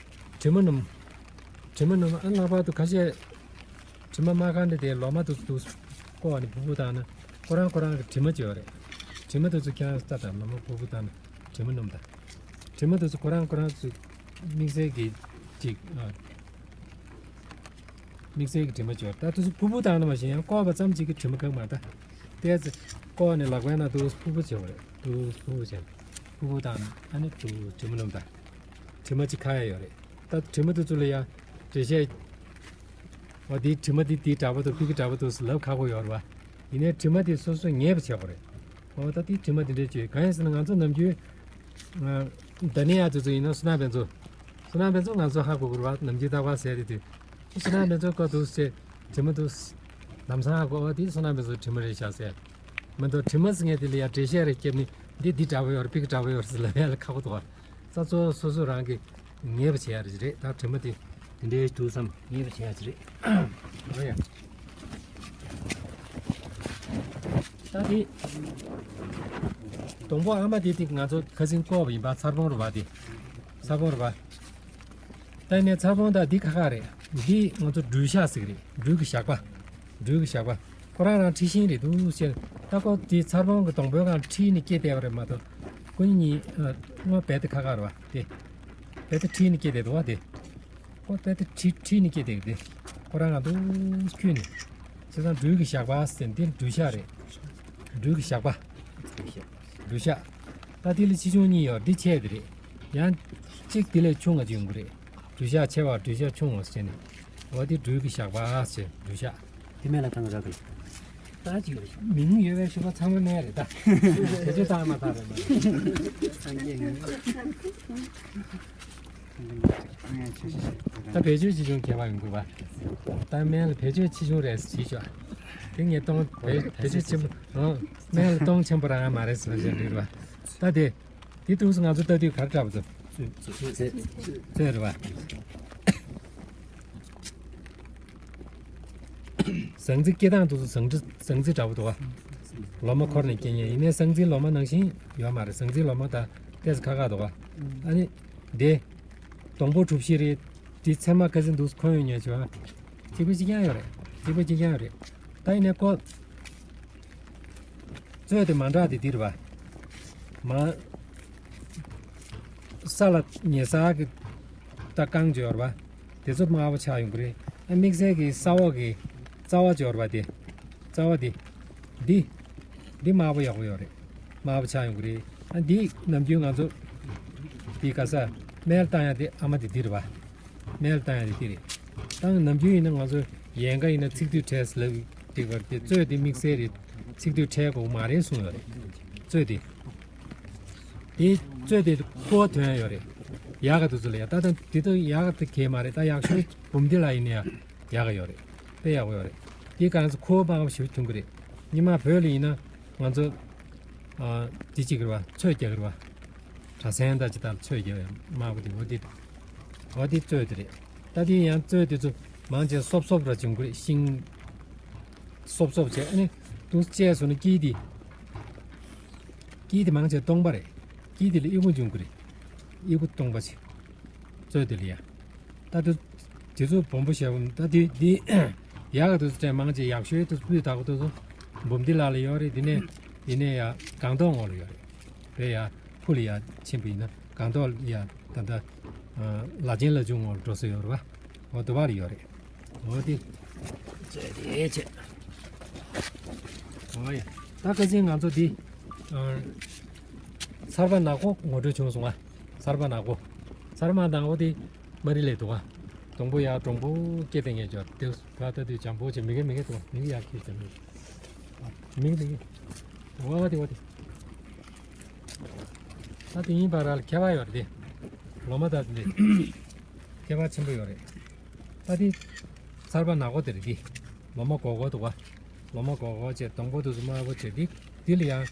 དྲི་མ་སྣུམ། དྲི་མ་སྣུམ་ཨ་ལྷག་པར་དུ་ཁ་ཤས་དྲི་མ་མ་ཁ་འདྲ་དེ་ལོ་མ་དུ་དུ་བསྐོ་བ་ནི་ཕུ་ཕུ་བཏང་ན་ཁོ་རང་ཁོ་རང་གི་དྲི་མ་ཅིག་ཡོད་རེད། དྲི་མ་དེ་ཚོ་ཁྱེད་རང་ལྟ་དང་། ལོ་མ་ཕུ་ཕུ་བཏང་ན་དྲི་མ་སྣུམ་དང་། དྲི་མ་དེ་ཚོ་ཁོ་རང་ཁོ་རང་ཚོ་དམིགས་བསལ་གྱི་ཅིག་ཨ། དམིགས་བསལ་གྱི་དྲི་མ་ཅིག་ཡོད་རེད། ད་དུས་སུ་ཕུ་ཕུ་བཏང་ན་མ་གཞི་ཡང་བསྐོ་བ་ཙམ་ཅིག་གི་དྲི་མ་གང་མ་ད། ཏོག་ཙམ་བསྐོ་ནས་ལག་པའི་ནང་དུ་ཕུ་ཕུ་བྱེད་པ་རེད། དུ་ཕུ་ཕུ་བྱེད། ཕུ་ཕུ་བཏང་ན་ཨ་ནི་དུ་དྲི་མ་སྣུམ་དང་། དྲི་མ་ཅིག་ཁ་ཡ་ཡོད་རེད། ད་དྲི་མ་དེ་ཚོ་ལ་ཡང་འགྲེལ་བཤད། འོ་དེའི་དྲི་མ་དེ་དེའི་འདྲ་པོ་འདུག་ཕི་གི་འདྲ་པོ་འདུག་ལབ་ཁག་པོ་ཡོད་རེད་བ། ཡིན་ནའི་དྲི་མ་དེ་སོ་སོས་ངེས་པ་བྱེད་དགོས་རེད། འོ་ད་དེའི་དྲི་མ་དེ་འདྲས་བྱོས། གང་ཡིན་ཟེར་ན་ང་ཚོ་ནམ་རྒྱུན། ཨ། ད་ནི་ཡ་དེ་ཚོ་ཡིན་ན་བསོད་ནམས་ཕུན་ཚོགས། བསོད་ནམས་ཕུན་ཚོགས་ང་ཚོ་ཧ་གོ་གི་རེད་བ། ནམ་རྒྱུན་རྟག་པར་ཟེར་དེ་དུས། ཁྱོད་བསོད་ནམས་ཕུན་ཚོགས་ཀ་འདུག་ཟེར། དྲི་མ་འདུག་ལམ་སང་ཧ་གོ་བ་དེ་བསོད་ནམས་ཕུན་ཚོགས་དྲི་མ་རེད་ཤག་ཟེར། མི་འདུག་དྲི་མ་ཟེར་མཁན་དེ་ལ་ཡ་འགྲེལ་བཤད་རེ་བརྒྱབ་ནས་འདི་འདི་འདྲ་པོ་ཡོད་རེད། ཕི་གི་འདྲ་པོ་ཡོད་རེད་ཟེར་ལབ་ཡ་ལ་ཁག་པོ་འདུག་བ། ས་ཚོ་སོ་སོ་རང་གི་ངེས་པ་བྱེད་ཡ་རེད། ད་དྲི་མ་དེ་དེ་འདྲའི་འདུག་བསམ་ངེས་པ་བྱེད་ཡ་ཅིག་རེད། འོ་ཡ། ད་དེ་སྡོང་པོ་ཨ་མ་དེ་དེ་ང་ཚོ་ཁ་སང་བསྐོ་བ་ཡིན་པ། ཚར་བོང་རེད་བ་དེ། ཚར་བོང་རེད་བ། ད་ནས་ཚར་བོང་ད་འདི་ཁ་ཁ་རེད། འདི་ང་ཚོ་སྦྲུལ་ཞགས་ཟེར་གི་རེད། སྦྲུལ་གྱི་ཞགས་པ། སྦྲུལ་གྱི་ཞགས་པ། ཁོ་རང་རང་འཁྲི་ཤིང་རེད་འདུག་ཟེར། ད་ཁོ་དེ་ཚར་བོང་གི་སྡོང་པོའི་སྒང་འཁྲིས་ནས་སྐྱེས་བསྡད་པ་རེད་མ་གཏོགས། ཁོ་གཉིས་གཉིས་ཨ། སྔོ་བལ་དེ་ཁ་ཁ་རེད་བ་དེ། བལ་དེ་འཁྲིས་ནས་སྐྱེས་བསྡད་འདུག་བ་དེ། ཁོ་བལ་དེ་འཁྲིས་འཁྲིས་ནས་སྐྱེས་བསྡད་དེ། ཁོ་རང་ང་འདུག་ཁྱུད་ནས། བྱས་ཙང་སྦྲུལ་གྱི་ཞགས་པ་ཟེར། འདི་སྦྲུལ་ཞགས་རེད། སྦྲུལ་གྱི་ཞགས་པ། སྦྲུལ་ཞགས། ད་དེ་ལ་ཆེ་ཆུང་གཉིས་ཡོད། འདི་ཆེ་དེ་རེད། ཡང་གཅིག་དེ་ལས་ཆུང་བ་ཅིག་ཡོང་གི་རེད། སྦྲུལ་ཞགས་ཆེ་བ་སྦྲུལ་ཞགས་ཆུང་བ་ཟེར་ནས། འོ་དེ་སྦྲུལ་གྱི་ཞགས་པ་ཟེར། སྦྲུལ་ཞགས། དེ་སྨན་ལ་གང་རག་གི། ད་ཅིག་རེད། མིང་ཡོད་པའི་ཞུ་བ་ཚང་མ་སྨན་རེད་ད། བེད་སྤྱོད་བཏང་མ་བཏང་རེད་མ་རེད། སངས་རྒྱས་ངས། ད་བེད་སྤྱོད་ཆེ་ཆུང་ཁྱད་པར་ཡོང་གི་རེད་པ། ད་སྨན་ལ་བེད་སྤྱོད་ཆེ་ཆུང་རེད་ཟེར་ཞུ། དེ་ངས་གཏོང་བེད་བེད་སྤྱོད་ཆེན་པོ། ཨང་། སྨན་ལ་གཏོང་ཆེན་པོ་རང་མ་རེད་ཟེར་བཤད་རེད་པ། ད་དེ། དེ་དུས་སུ་ང་ཚོ་ལྟ་དུས་ག་རེ་འདྲ་པོ་ཚོ། རྩོད་རེད་པ། ཟངས་རྩི་སྐྱེ་སྟངས་དུས་སུ་ཟངས་རྩི་ཟངས་རྩི་འདྲ་པོ་འདུག་ག་ལོ་མ་འཁོར་ནས་སྐྱེ་མཁན་ཡིན་ནའི་ཟངས་རྩིའི་ལོ་མ་ནང་བཞིན་ཡོད་མ་རེད། ཟངས་རྩིའི་ལོ་མ་དང་ཏོག་ཙམ་ཁ་ཁ་འདུག་ག་ཨ་ནི། འདི། སྡོང་པོ་གྲུ་བཞི་རེད། འདི་ཚེར་མ་ཁ་སང་འདུག་སུ་འཁོན་ཡོད་ཉོས་བྱུང་། གཅིག་པ་གཅིག་རྐྱང་ཡོད་རེད། གཅིག་པ་གཅིག་རྐྱང་ཡོད་རེད། ད་ཡིན་ནའི་ཁོ། གཙོད་དེ་མ་འདྲ་དེ་འདི་རེད་པ། མ། ས་ལ་ཉལ་ས་གི་ད་རྐང་ཅིག་ཡོད་རེད་པ། དེ་ཚོ་དམར་པོ་ཆགས་ཡོང་གི་རེད། ཨ་དམིགས་བསལ་གྱི་ས་འོག་གི་རྩ་བ་ཅིག་ཡོད་རེད་པ་དེ། རྩ་བ་དེ། འདི། འདི་དམར་པོ་ཡག་པོ་ཡོད་རེད། དམར་པོ་ཆགས་ཡོང་གི་རེད། ཨ་འདི་ནམ་རྒྱུན་ང་ཚོ་འདི་ག་ས་སྨན་བཏང་ཡ་དེ་ཨ་མ་དེ་འདི་རེད་པ། སྨན་བཏང་ཡ་དེ་འདི་རེད། ད་ནམ་རྒྱུན་ཡིན་ན་ང་ཚོ་ཡལ་ག་ཡིན་ན་ཚིགས་དུད་འཕྲལ་ཟེར་ལབ་འགྲིག་པ་རེད་དེ། གཙོད་དེ་དམིགས་བསལ་རེད། ཚིགས་དུད་འཕྲལ་དགོས་མ་རེད་གསུངས་ཡོད་རེད། གཙོད་དེ། དེ་གཙོད་དེ་ཁུ་བ་ཐོན་ཡོད་རེད། ཡག་ག་དེ་ཚོ་ལ་ཡ། ད་ལྟ་དེ་དུས་ཡག་ག་དེ་གས་མ་རེད། ད་ཡག་ཤོས་འབུམ་སྡེ་ལ་ཡིན་ན་ཡ་ཡག་ག་ཡོད་རེད། དཔེ་ཡག་པོ་ཡོད་རེད། དེ་ག་ཚོད་ཁུ་བ་མང་པོ་ཞིག་ཐོན་གི་རེད། ཉི་མ་བོད་ལ་ཡིན་ན་ང་ཚོ་ཨ་དེ་གཅིག་རེད་པ། ཚོད་རྒྱག་གི་རེད་པ། གྲྭ་སེང་དང་ཅི་ལྟར་ཚོས་རྒྱབ་ཡ་དམར་པོ་དེ། འོ་དེ་འོ་དེ་གཙོད་དེ་རེད། ད་དེ་ཡང་གཙོད་དེ་ཚོ་མང་ཆེ་སོབ་སོབ་ར་བྱུང་གི་རེད། ཤིང་སོབ་སོབ་བྱས། ཨ་ནི་དུང་བཅད་སོང་ན་དཀྱིལ་དེ་དཀྱིལ་དེ་མང་ཆེ་སྟོང་པ་རེད། དཀྱིལ་དེ་ལ་ཨི་ཁུང་བྱུང་གི་རེད། ཨི་ཁུང་སྟོང་པ་ཆེ། གཙོད་དེ་ལ་ཡ། ད་དུ་དེ་ཚོ་བོན་པོ་ཞབས་ད་དེ་དེ་ཡག་ག་དུ་སྤྲད་མང་ཆེ་ཡག་ཤོས་དུ་སྤུས་དག་པོ་དུ་ཚོ་འབུམ་སྡེ་ལ་ལ་ཡོད་རེད། དེ་ནས་དེ་ནས་ཡ་སྒང་ཏོག་ངོགས་ལ་ཡོད་རེད། བས་ཡ་ཕུ་ལ་ཡ་ཕྱིན་པ་ཡིན་ན་སྒང་ཏོག་ཡ་ད་ལྟ་ལ་ཆེན་ལ་ཆུང་ངོགས་ལ་འགྲོ་ས་ཡོད་རེད་བ། འོ་དུ་བ་ལ་ཡོད་རེད། འོ་དེ་ཅེ་དེ་ཅེ། འོ་ཡ། ད་ཁ་སང་ང་ཚོ་འདི་ཚར་པ་ནག་པོ་ངོ་སྤྲོད་བྱུང་སོང་ང་། ཚར་པ་ནག་པོ། ཚར་པ་ནག་པོ་དེ་མ་རི་ལས་འདུག་ག་གྲོང་པོ་ཡ་གྲོང་པོ་སྐྱེ་དེ་ངས་འབྱོར་དེ་བ་ད་དུས་འཇམ་པོ་ཅེ་མི་གེ་མི་གེ་འདུག་ག་མི་གེ་ཡ་ཁྱེར་ཅེ་མི་གེ་མི་གེ་འོ་དེ་འོ་དེ། ད་དེ་ཡིན་པ་ར་ལ་ཁྱད་པར་ཡོད་རེད་དེ། ལོ་མ་ད་དེ་ཁྱད་པར་ཆེན་པོ་ཡོད་རེད། ད་དེ་ཚར་པ་ནག་པོ་དེ་རེད་དེ། ལོ་མ་གོ་གོ་འདུག་ག་ལོ་མ་གོ་གོ་བྱས་སྡོང་པོ་དེ་ཚོ་དམར་པོ་བྱས་དེ། དེ་ལ་ཡང་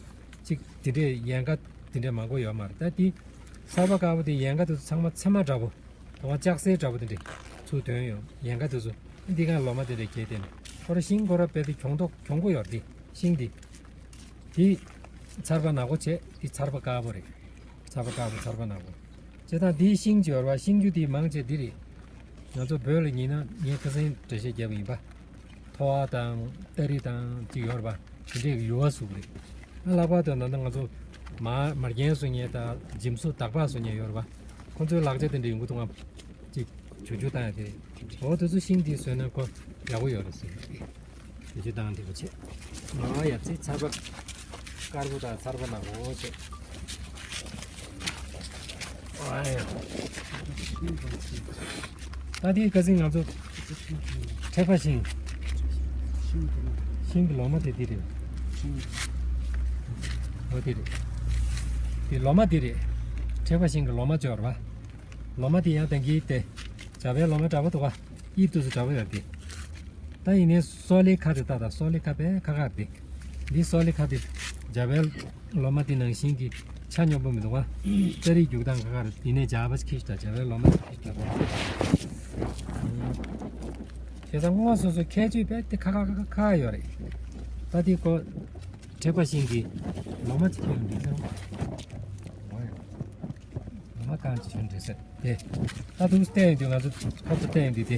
ཅིག་དེ་འདྲས་ཡན་ཀ་དེ་འདྲས་མང་པོ་ཡོད་མ་རེད། ད་དེ་ཚར་པ་དཀར་པོ་དེ་ཡན་ཀ་དེ་ཚོ་ཚང་མ་ཚེར་མ་འདྲ་པོ། དོ་བ་ལྕགས་སེར་འདྲ་པོ་དེ་འདྲས་ཚུར་ཐོན་ཡོང་ཡན་ཀ་དེ་ཚོ། འདི་གང་ལོ་མ་དེ་འདྲས་གྱེས་དེ་ནས་ཁོ་ར་ཤིང་ཁོ་ར་དཔེ་དེ་གྱོང་ཐོག་གྱོང་པོ་ཡོད་རེད་དེ། ཤིང་དེ། དེ་ཚར་པ་ནག་པོ་བྱས་དེ་ཚར་པ་དཀར་པོ་རེད། ཚར་པ་དཀར་པོ་ཚར་པ་ནག་པོ། བྱས་ཙང་དེའི་ཤིང་ཅིག་ཡོད་རེད་བ། ཤིང་རྒྱུ་དེ་མང་ཆེ་འདི་རེད། ང་ཚོ་བོད་ལ་ཡིན་ན་ངས་ཁ་སང་འགྲེལ་བཤད་བརྒྱབ་པ་ཡིན་པ། ཐོ་བ་དང་སྟ་རི་དང་ཅིག་ཡོད་རེད་བ། དེ་འདྲས་ཀྱི་ཡུ་བ་ཟུག་རེད། ཨ་ལྷག་པར་དུ་ད་ལྟ་ང་ཚོ་མ་མར་རྒྱན་བཟོ་མཁན་དང་འཇིམ་བཟོ་དག་པ་བཟོ་མཁན་ཡོད་རེད་བ། ཁོང་ཚོའི་ལག་ཆ་དེ་འདྲས་ཡོང་གི་འདུག་ཨ། ཅིག་ཆུ་ཆུ་བཏང་ཡ་དེ། འོ་དེ་ཚོ་ཤིང་དེ་བཟོས་ན་ཁོ་ཡག་པོ་ཡོད་རེད་ཟེར་གྱི་རེད། དེ་ཆུ་བཏང་དེ་པོ་བྱས། ཨ་ཡ་ཙི་ཚར་པ་དཀར་པོ་དང་ཚར་པ་ནག་པོ་བྱས། ཨ་ཡ། ད་དེ་ཁ་སང་ང་ཚོ་ཁྲེག་པ་ཤིང་། ཤིང་གི་ལོ་མ་དེ་དེ་རེད། འོ་དེ་རེད། དེ་ལོ་མ་དེ་རེད། ཁྲེག་པ་ཤིང་གི་ལོ་མ་ཅིག་ཡོད་རེད་བ། ལོ་མ་དེ་ཡང་དེང་གི་དེ་ཇ་པའི་ལོ་མ་འདྲ་པོ་འདུག་ག་དབྱིབས་དེ་ཚོ་འདྲ་པོ་ཡོད་དེ། ད་ཡིན་ནའི་སོག་ལེ་ཁ་དེ་ལྟ་དང་། སོག་ལེ་ཁ་དཔེ་ཁ་ཁ་དེ། འདི་སོག་ལེ་ཁ་དེ་ཇ་པའི་ལོ་མ་དེ་ནང་བཞིན་གྱི་ཆ་སྙོམས་པོ་མི་འདུག་ག་ཙ་རིག་རྒྱུག་སྟངས་ཁ་ཁ་རེད། ཡིན་ནའི་ཇ་པ་ཁྱི་ཞིག་དང་ཇ་པའི་ལོ་མ་ཁྱི་ཞིག་དང་། བྱས་ཙང་དངོས་སོ་སོའི་ཁྱད་ཆོས་དཔེ་དེ་ཁ་ཁ་ཁ་ཁ་ཡོད་རེད། ད་དེ་ཁོ་ཁྲེག་པ་ཤིང་གི་ལོ་མ་ཅིག་ཁྱེར་ཡོང་དུས་ཙང་། ལོ་མ་གང་ཅིག་བྱུང་འདྲ་ཟེར་དེ། ད་དུང་བལྟས་ཡོང་དུས་ང་ཚོ་ཁ་ཚོ་བལྟས་ཡོང་དུས་དེ།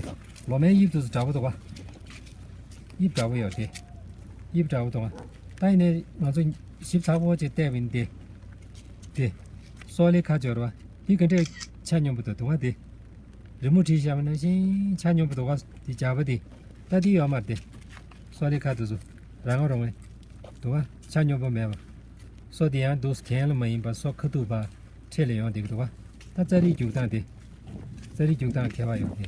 ལོ་མའི་དབྱིབས་དེ་ཚོ་འདྲ་པོ་འདུག་ག་དབྱིབས་འདྲ་པོ་ཡོད་དེ། དབྱིབས་འདྲ་པོ་འདུག་ག་ད་ཡིན་ནའི་ང་ཚོ་ཞིབ་ཚགས་པོ་ཅིག་བལྟས་པ་ཡིན་དེ། དེ། སོག་ལེ་ཁ་སྦྱོར་བ། དེ་ག་འདྲས་ཆ་སྙོམས་པོ་འདུག་ག་དེ། རི་མོ་བྲིས་བཞག་པ་ནང་བཞིན་ཆ་སྙོམས་པོ་འདུག་ག་དེ་ཇ་པ་དེ། ད་དེ་ཡོད་མ་རེད་དེ། སོག་ལེ་ཁ་དེ་ཚོ་རང་རང་བས་འདུག་ག་ཆ་སྙོམས་པོ་མེད་པ། སོ་དེ་ཡང་འདུག་གན་ལ་མ་ཡིན་པ་སོ་ཁ་ཐུག་པ་འཕྲེད་ལ་ཡོང་བསྡད་ཀྱི་འདུག་ག་ད་ཙ་རིག་རྒྱུག་སྟངས་དེ། ཙ་རིག་རྒྱུག་སྟངས་ཁྱད་པར་ཡོད་དེ།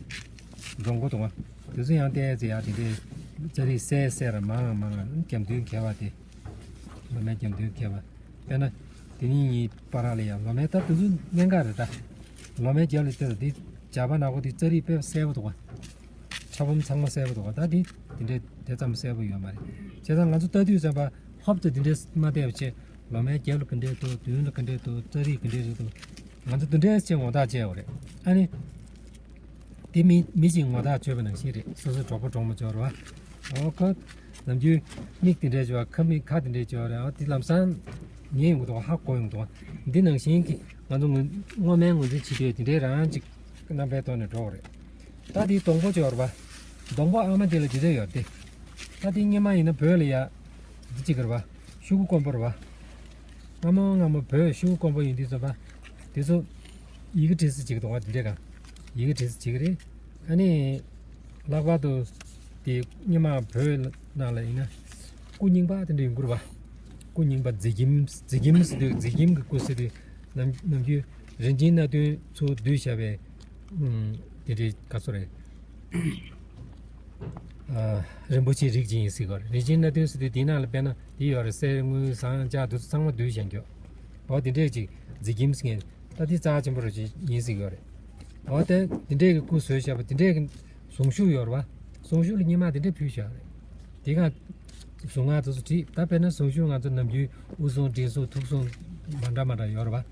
འདྲོང་པོ་འདུག་ག་དེ་ཚོ་ཡང་བལྟས་ཚེ་ཡང་དེ་འདྲའི་ཙ་རིག་གསལ་གསལ་ར་མང་ང་མང་ང་རྒྱབ་མདུན་ཁྱད་པར་དེ། ལོ་མའི་རྒྱབ་མདུན་ཁྱད་པར། དཔེར་ན། དེ་གཉིས་གཉིས་བར་ལ་ཡང་ལོ་མའི་ད་དེ་ཚོ་གནད་འགག་རེད་ད། ལོ་མའི་རྒྱབ་ལ་བལྟས་ཚེ་འདི་ཇ་པ་ནག་པོ་དེ་ཙ་རིག་དཔེ་གསལ་པོ་འདུག་ག་ཕྲ་སྦོམ་ཚང་མ་གསལ་པོ་འདུག་ག་ད་འདི་དེ་འདྲའི་དེ་ཙམ་གསལ་པོ་ཡོད་མ་རེད། བྱས་ཙང་ང་ཚོ་ལྟ་དུས་ཙམ་པ་ཧོབ་ཏེ་དེ་འདྲའི་མ་བལྟས་པ་བྱས། ལོ་མའི་རྒྱབ་ལ་ག་འདྲས་འདུག་མདུན་ལ་ག་འདྲས་འདུག་ཙ་རིག་ག་འདྲས་འདུག་ང་ཚོ་དེ་འདྲའི་ཅིག་ངོ་རྟགས་བྱས་པ་རེད། ཨ་ནི། དེ་མི་མི་ཞིག་ངོ་ཐག་ཆོད་པ་ནང་བཞིན་རེད། སོ་སོ་གྲོགས་པོ་གྲོགས་མོ་ཅིག་ཡོད་རེད་བ། འོ་ཁོ། ནམ་རྒྱུན་མིག་དེ་འདྲས་ཅིག་ཡོད་རེད། ཁ་མིག་ཁ་དེ་འདྲས་ཅིག་ཡོད་རེད། འོ་དེ་ལམ་སང་ཉན་ཡོང་གི་འདུག་ཧ་གོ་ཡོང་གི་འདུག་འདི་ནང་བཞིན་གྱི་ང་ཚོ་ངོ་སྔོན་མའི་ངོས་འཛིན་བྱེད་དུས་དེ་འདྲས་རང་ཅིག་རྣམ་པའི་ཐོག་ནས་འགྲོ་གི་རེད། ད་དེའི་སྡོང་པོ་ཅིག་ཡོད་རེད་བ། སྡོང་པོ་ཨ་མ་དེ་ལ་དེ་འདྲས་ཡོད་དེ། ད་དེ་སྔོན་མ་ཡིན་ན་བོད་ལ་ཡ། འདི་གཅིག་རེད་བ། ཤོག་གུ་དཀོན་པོ་རེད་བ། སྔ་མོ་སྔ་མོ་བོད་ཤོག་གུ་དཀོན་པོ་ཡིན་དུས་ཙམ་པ། དེ་ཚོ་ཡི་གེ་འབྲི་ས་བྱེད་ཀྱི་འདུག་བ། དེ་འདྲས་གང་ཡི་གེ་འབྲི་ས་བྱེད་ཀྱི་རེད། ཨ་ནི། ལྷག་པར་དུ། དེ་སྔོན་མ་བོད་ནང་ལ་ཡིན་ན། སྐུ་རྙིང་པ་དེ་འདྲ་ཡོང་གི་རེད་བ། སྐུ་རྙིང་པ་མཛེས་ཁྱིམ་མཛེས་ཁྱིམ་ཟེར་དུས་མཛེས་ཁྱིམ་གྱི་སྐུ་ཟེར་དུས། ནམ་ནམ་རྒྱུན་རིན་ཆེན་སྣ་བདུན་ཚུར་བསྡུས་བཞག་པའི། ཨུམ། དེ་འདྲའི་ག་ཚོད་རེད། ཨ། རིན་པོ་ཆེའི་རིགས་ཅིག་ཡིན་སྲིད་ཀྱི་རེད། རིན་ཆེན་སྣ་བདུན་ཟེར་དུས་དེའི་ནང་ལ་དཔེར་ན་དེ་ཡོད་རེད། གསེར་དངུལ་ཟངས་ལྕགས་དེ་ཚོ་ཚང་མ་བསྡུས་བཞག་རྒྱུ། འོ་དེ་འདྲས་ཅིག་མཛེས་ཁྱིམ་ཟེར་མཁན་ད་དེ་རྩ་ཆེན་པོ་རེད་ཅིག་ཡིན་སྲིད་ཀྱི་རེད། འོ་དེ་དེ་འདྲས་ཀྱི་སྐུ་བཟོས་བཞག་པ་དེ་འདྲས་ཀྱི་གཟུངས་གཞུག་ཡོད་རེད་བ། གཟུངས་གཞུག་ལ་སྔོན་མ་དེ་འདྲས་ཕུལ་བཞག་རེད། དེ་ག་གཟུངས་སྔགས་དེ་ཚོ་བྲིས། ད་དཔེར་ན་གཟུངས་གཞུག་ང་ཚོ་ནམ་རྒྱུན་དབུ་གཟུངས་མགྲིན་གཟུངས་ཐུགས་གཟུངས་མ་འདྲ་མ་འདྲ་ཡོད་རེད་བ།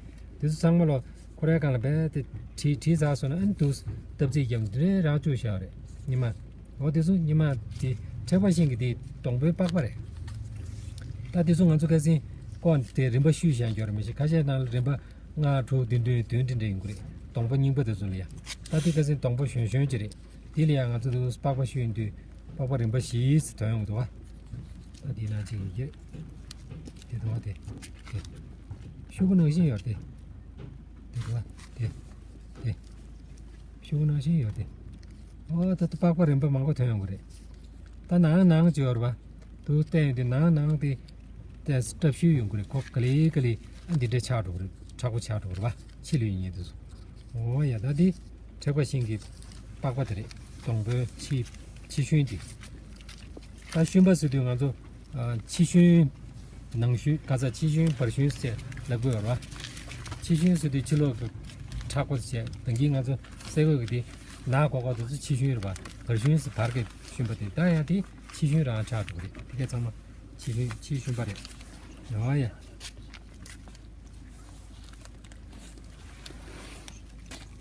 དེ་ཚོ་ཚང་མ་ལོ་ཁོ་རའི་སྒང་ལ་བས་དེ་བྲིས་བྲིས་ཚར་སོང་ན་ཨ་ནི་འདུག་སྟབས་ཚིག་རྒྱབ་འདི་ནས་རང་བཅུག་བཞག་རེད་ཉི་མ། འོ་དེ་ཚོ་ཉི་མ་དེ་ཁྲེག་པ་ཤིང་གི་དེ་སྡོང་པོའི་པགས་པ་རེད། ད་དེ་ཚོ་ང་ཚོ་ཁ་སང་ཀོ་དེ་རིམ་པ་ཤུས་བཞག་རྒྱུ་རེད་མི་ཤེས། ཁ་ཤས་ནང་ལ་རིམ་པ་ལྔ་དྲུག་བདུན་བདུན་བདུན་འདྲ་འདྲ་ཡིན་གྱི་རེད། སྡོང་པོ་རྙིང་པ་དེ་ཚོ་ལ་ཡ། ད་དེ་ཁ་སང་སྡོང་པོ་གཞོན་གཞོན་ཅིག་རེད། དེ་ལ་ཡང་ང་ཚོ་དུས་པགས་པ་ཤུ་ཡིན་དུས་པགས་པ་རིམ་པ་བཞི་ཙམ་ཐོན་ཡོང་གི་འདུག་བ། ད་དེ་ནང་གཅིག་ཡོད་ཀྱི་རེད། དེ་འདུག་བ་དེ། དེ། ཤུ་གུ་ནང་བཞིན་ཡོད་དེ། དེ་འདུག་བ། དེ། དེ། ཤུ་གུ་ནང་བཞིན་ཡོད་དེ། ཨོ་ད་ལྟ་པགས་པ་རིམ་པ་མང་པོ་ཐོན་ཡོང་གི་རེད། ད་ནང་ནང་ཅིག་ཡོད་རེད་བ། དུ་བལྟས་ཡོང་དུས་ནང་ནང་དེ། དེ་སྲབ་ཤུལ་ཡོང་གི་རེད། ཁོ་ག་ལེ་ག་ལེ་ཨ་འདི་འདྲ་ཆགས་འགྲོ་གི་རེད། མཁྲེགས་པོ་ཆགས་འགྲོ་གི་རེད་བ། ཕྱི་ལུས་ཡིན་ངེས་དུས་སུ། འོ་ཡ་ད་འདི་ཁྲེག་པ་ཤིང་གི་པགས་པ་དེ་རེད། སྡོང་པོའི་ཕྱི་ཕྱི་ཤུན་དེ། ད་ཤུན་པ་ཟེར་དུས་ང་ཚོ་ཨ་ཕྱི་ཤུན་ནང་ཤུན་ཁ་ཚ་ཕྱི་ཤུན་བར་ཤུན་ཟེར་ལབ་དགོས་ཡོད་རེད་བ། ཕྱི་ཤུན་ཟེར་དུས་ཕྱི་ལོགས་ཀྱི་མཁྲེགས་པོ་ཟེར། ད་གིན་ང་ཚོ་སེ་གོལ་གྱི་དེ་ནག་ཁོག་ཁོག་དེ་ཚོ་ཕྱི་ཤུན་རེད་བ། བར་ཤུན་ཟེར་བར་གྱི་ཤུན་པ་དེ། ད་ཡང་དེ་ཕྱི་ཤུན་རང་ཆགས་འགྲོ་གི་རེད། དེ་གས་ཚང་མ་ཕྱི་ཤུན་ཕྱི་ཤུན་པ་རེད། ཡོང་བ་ཡ།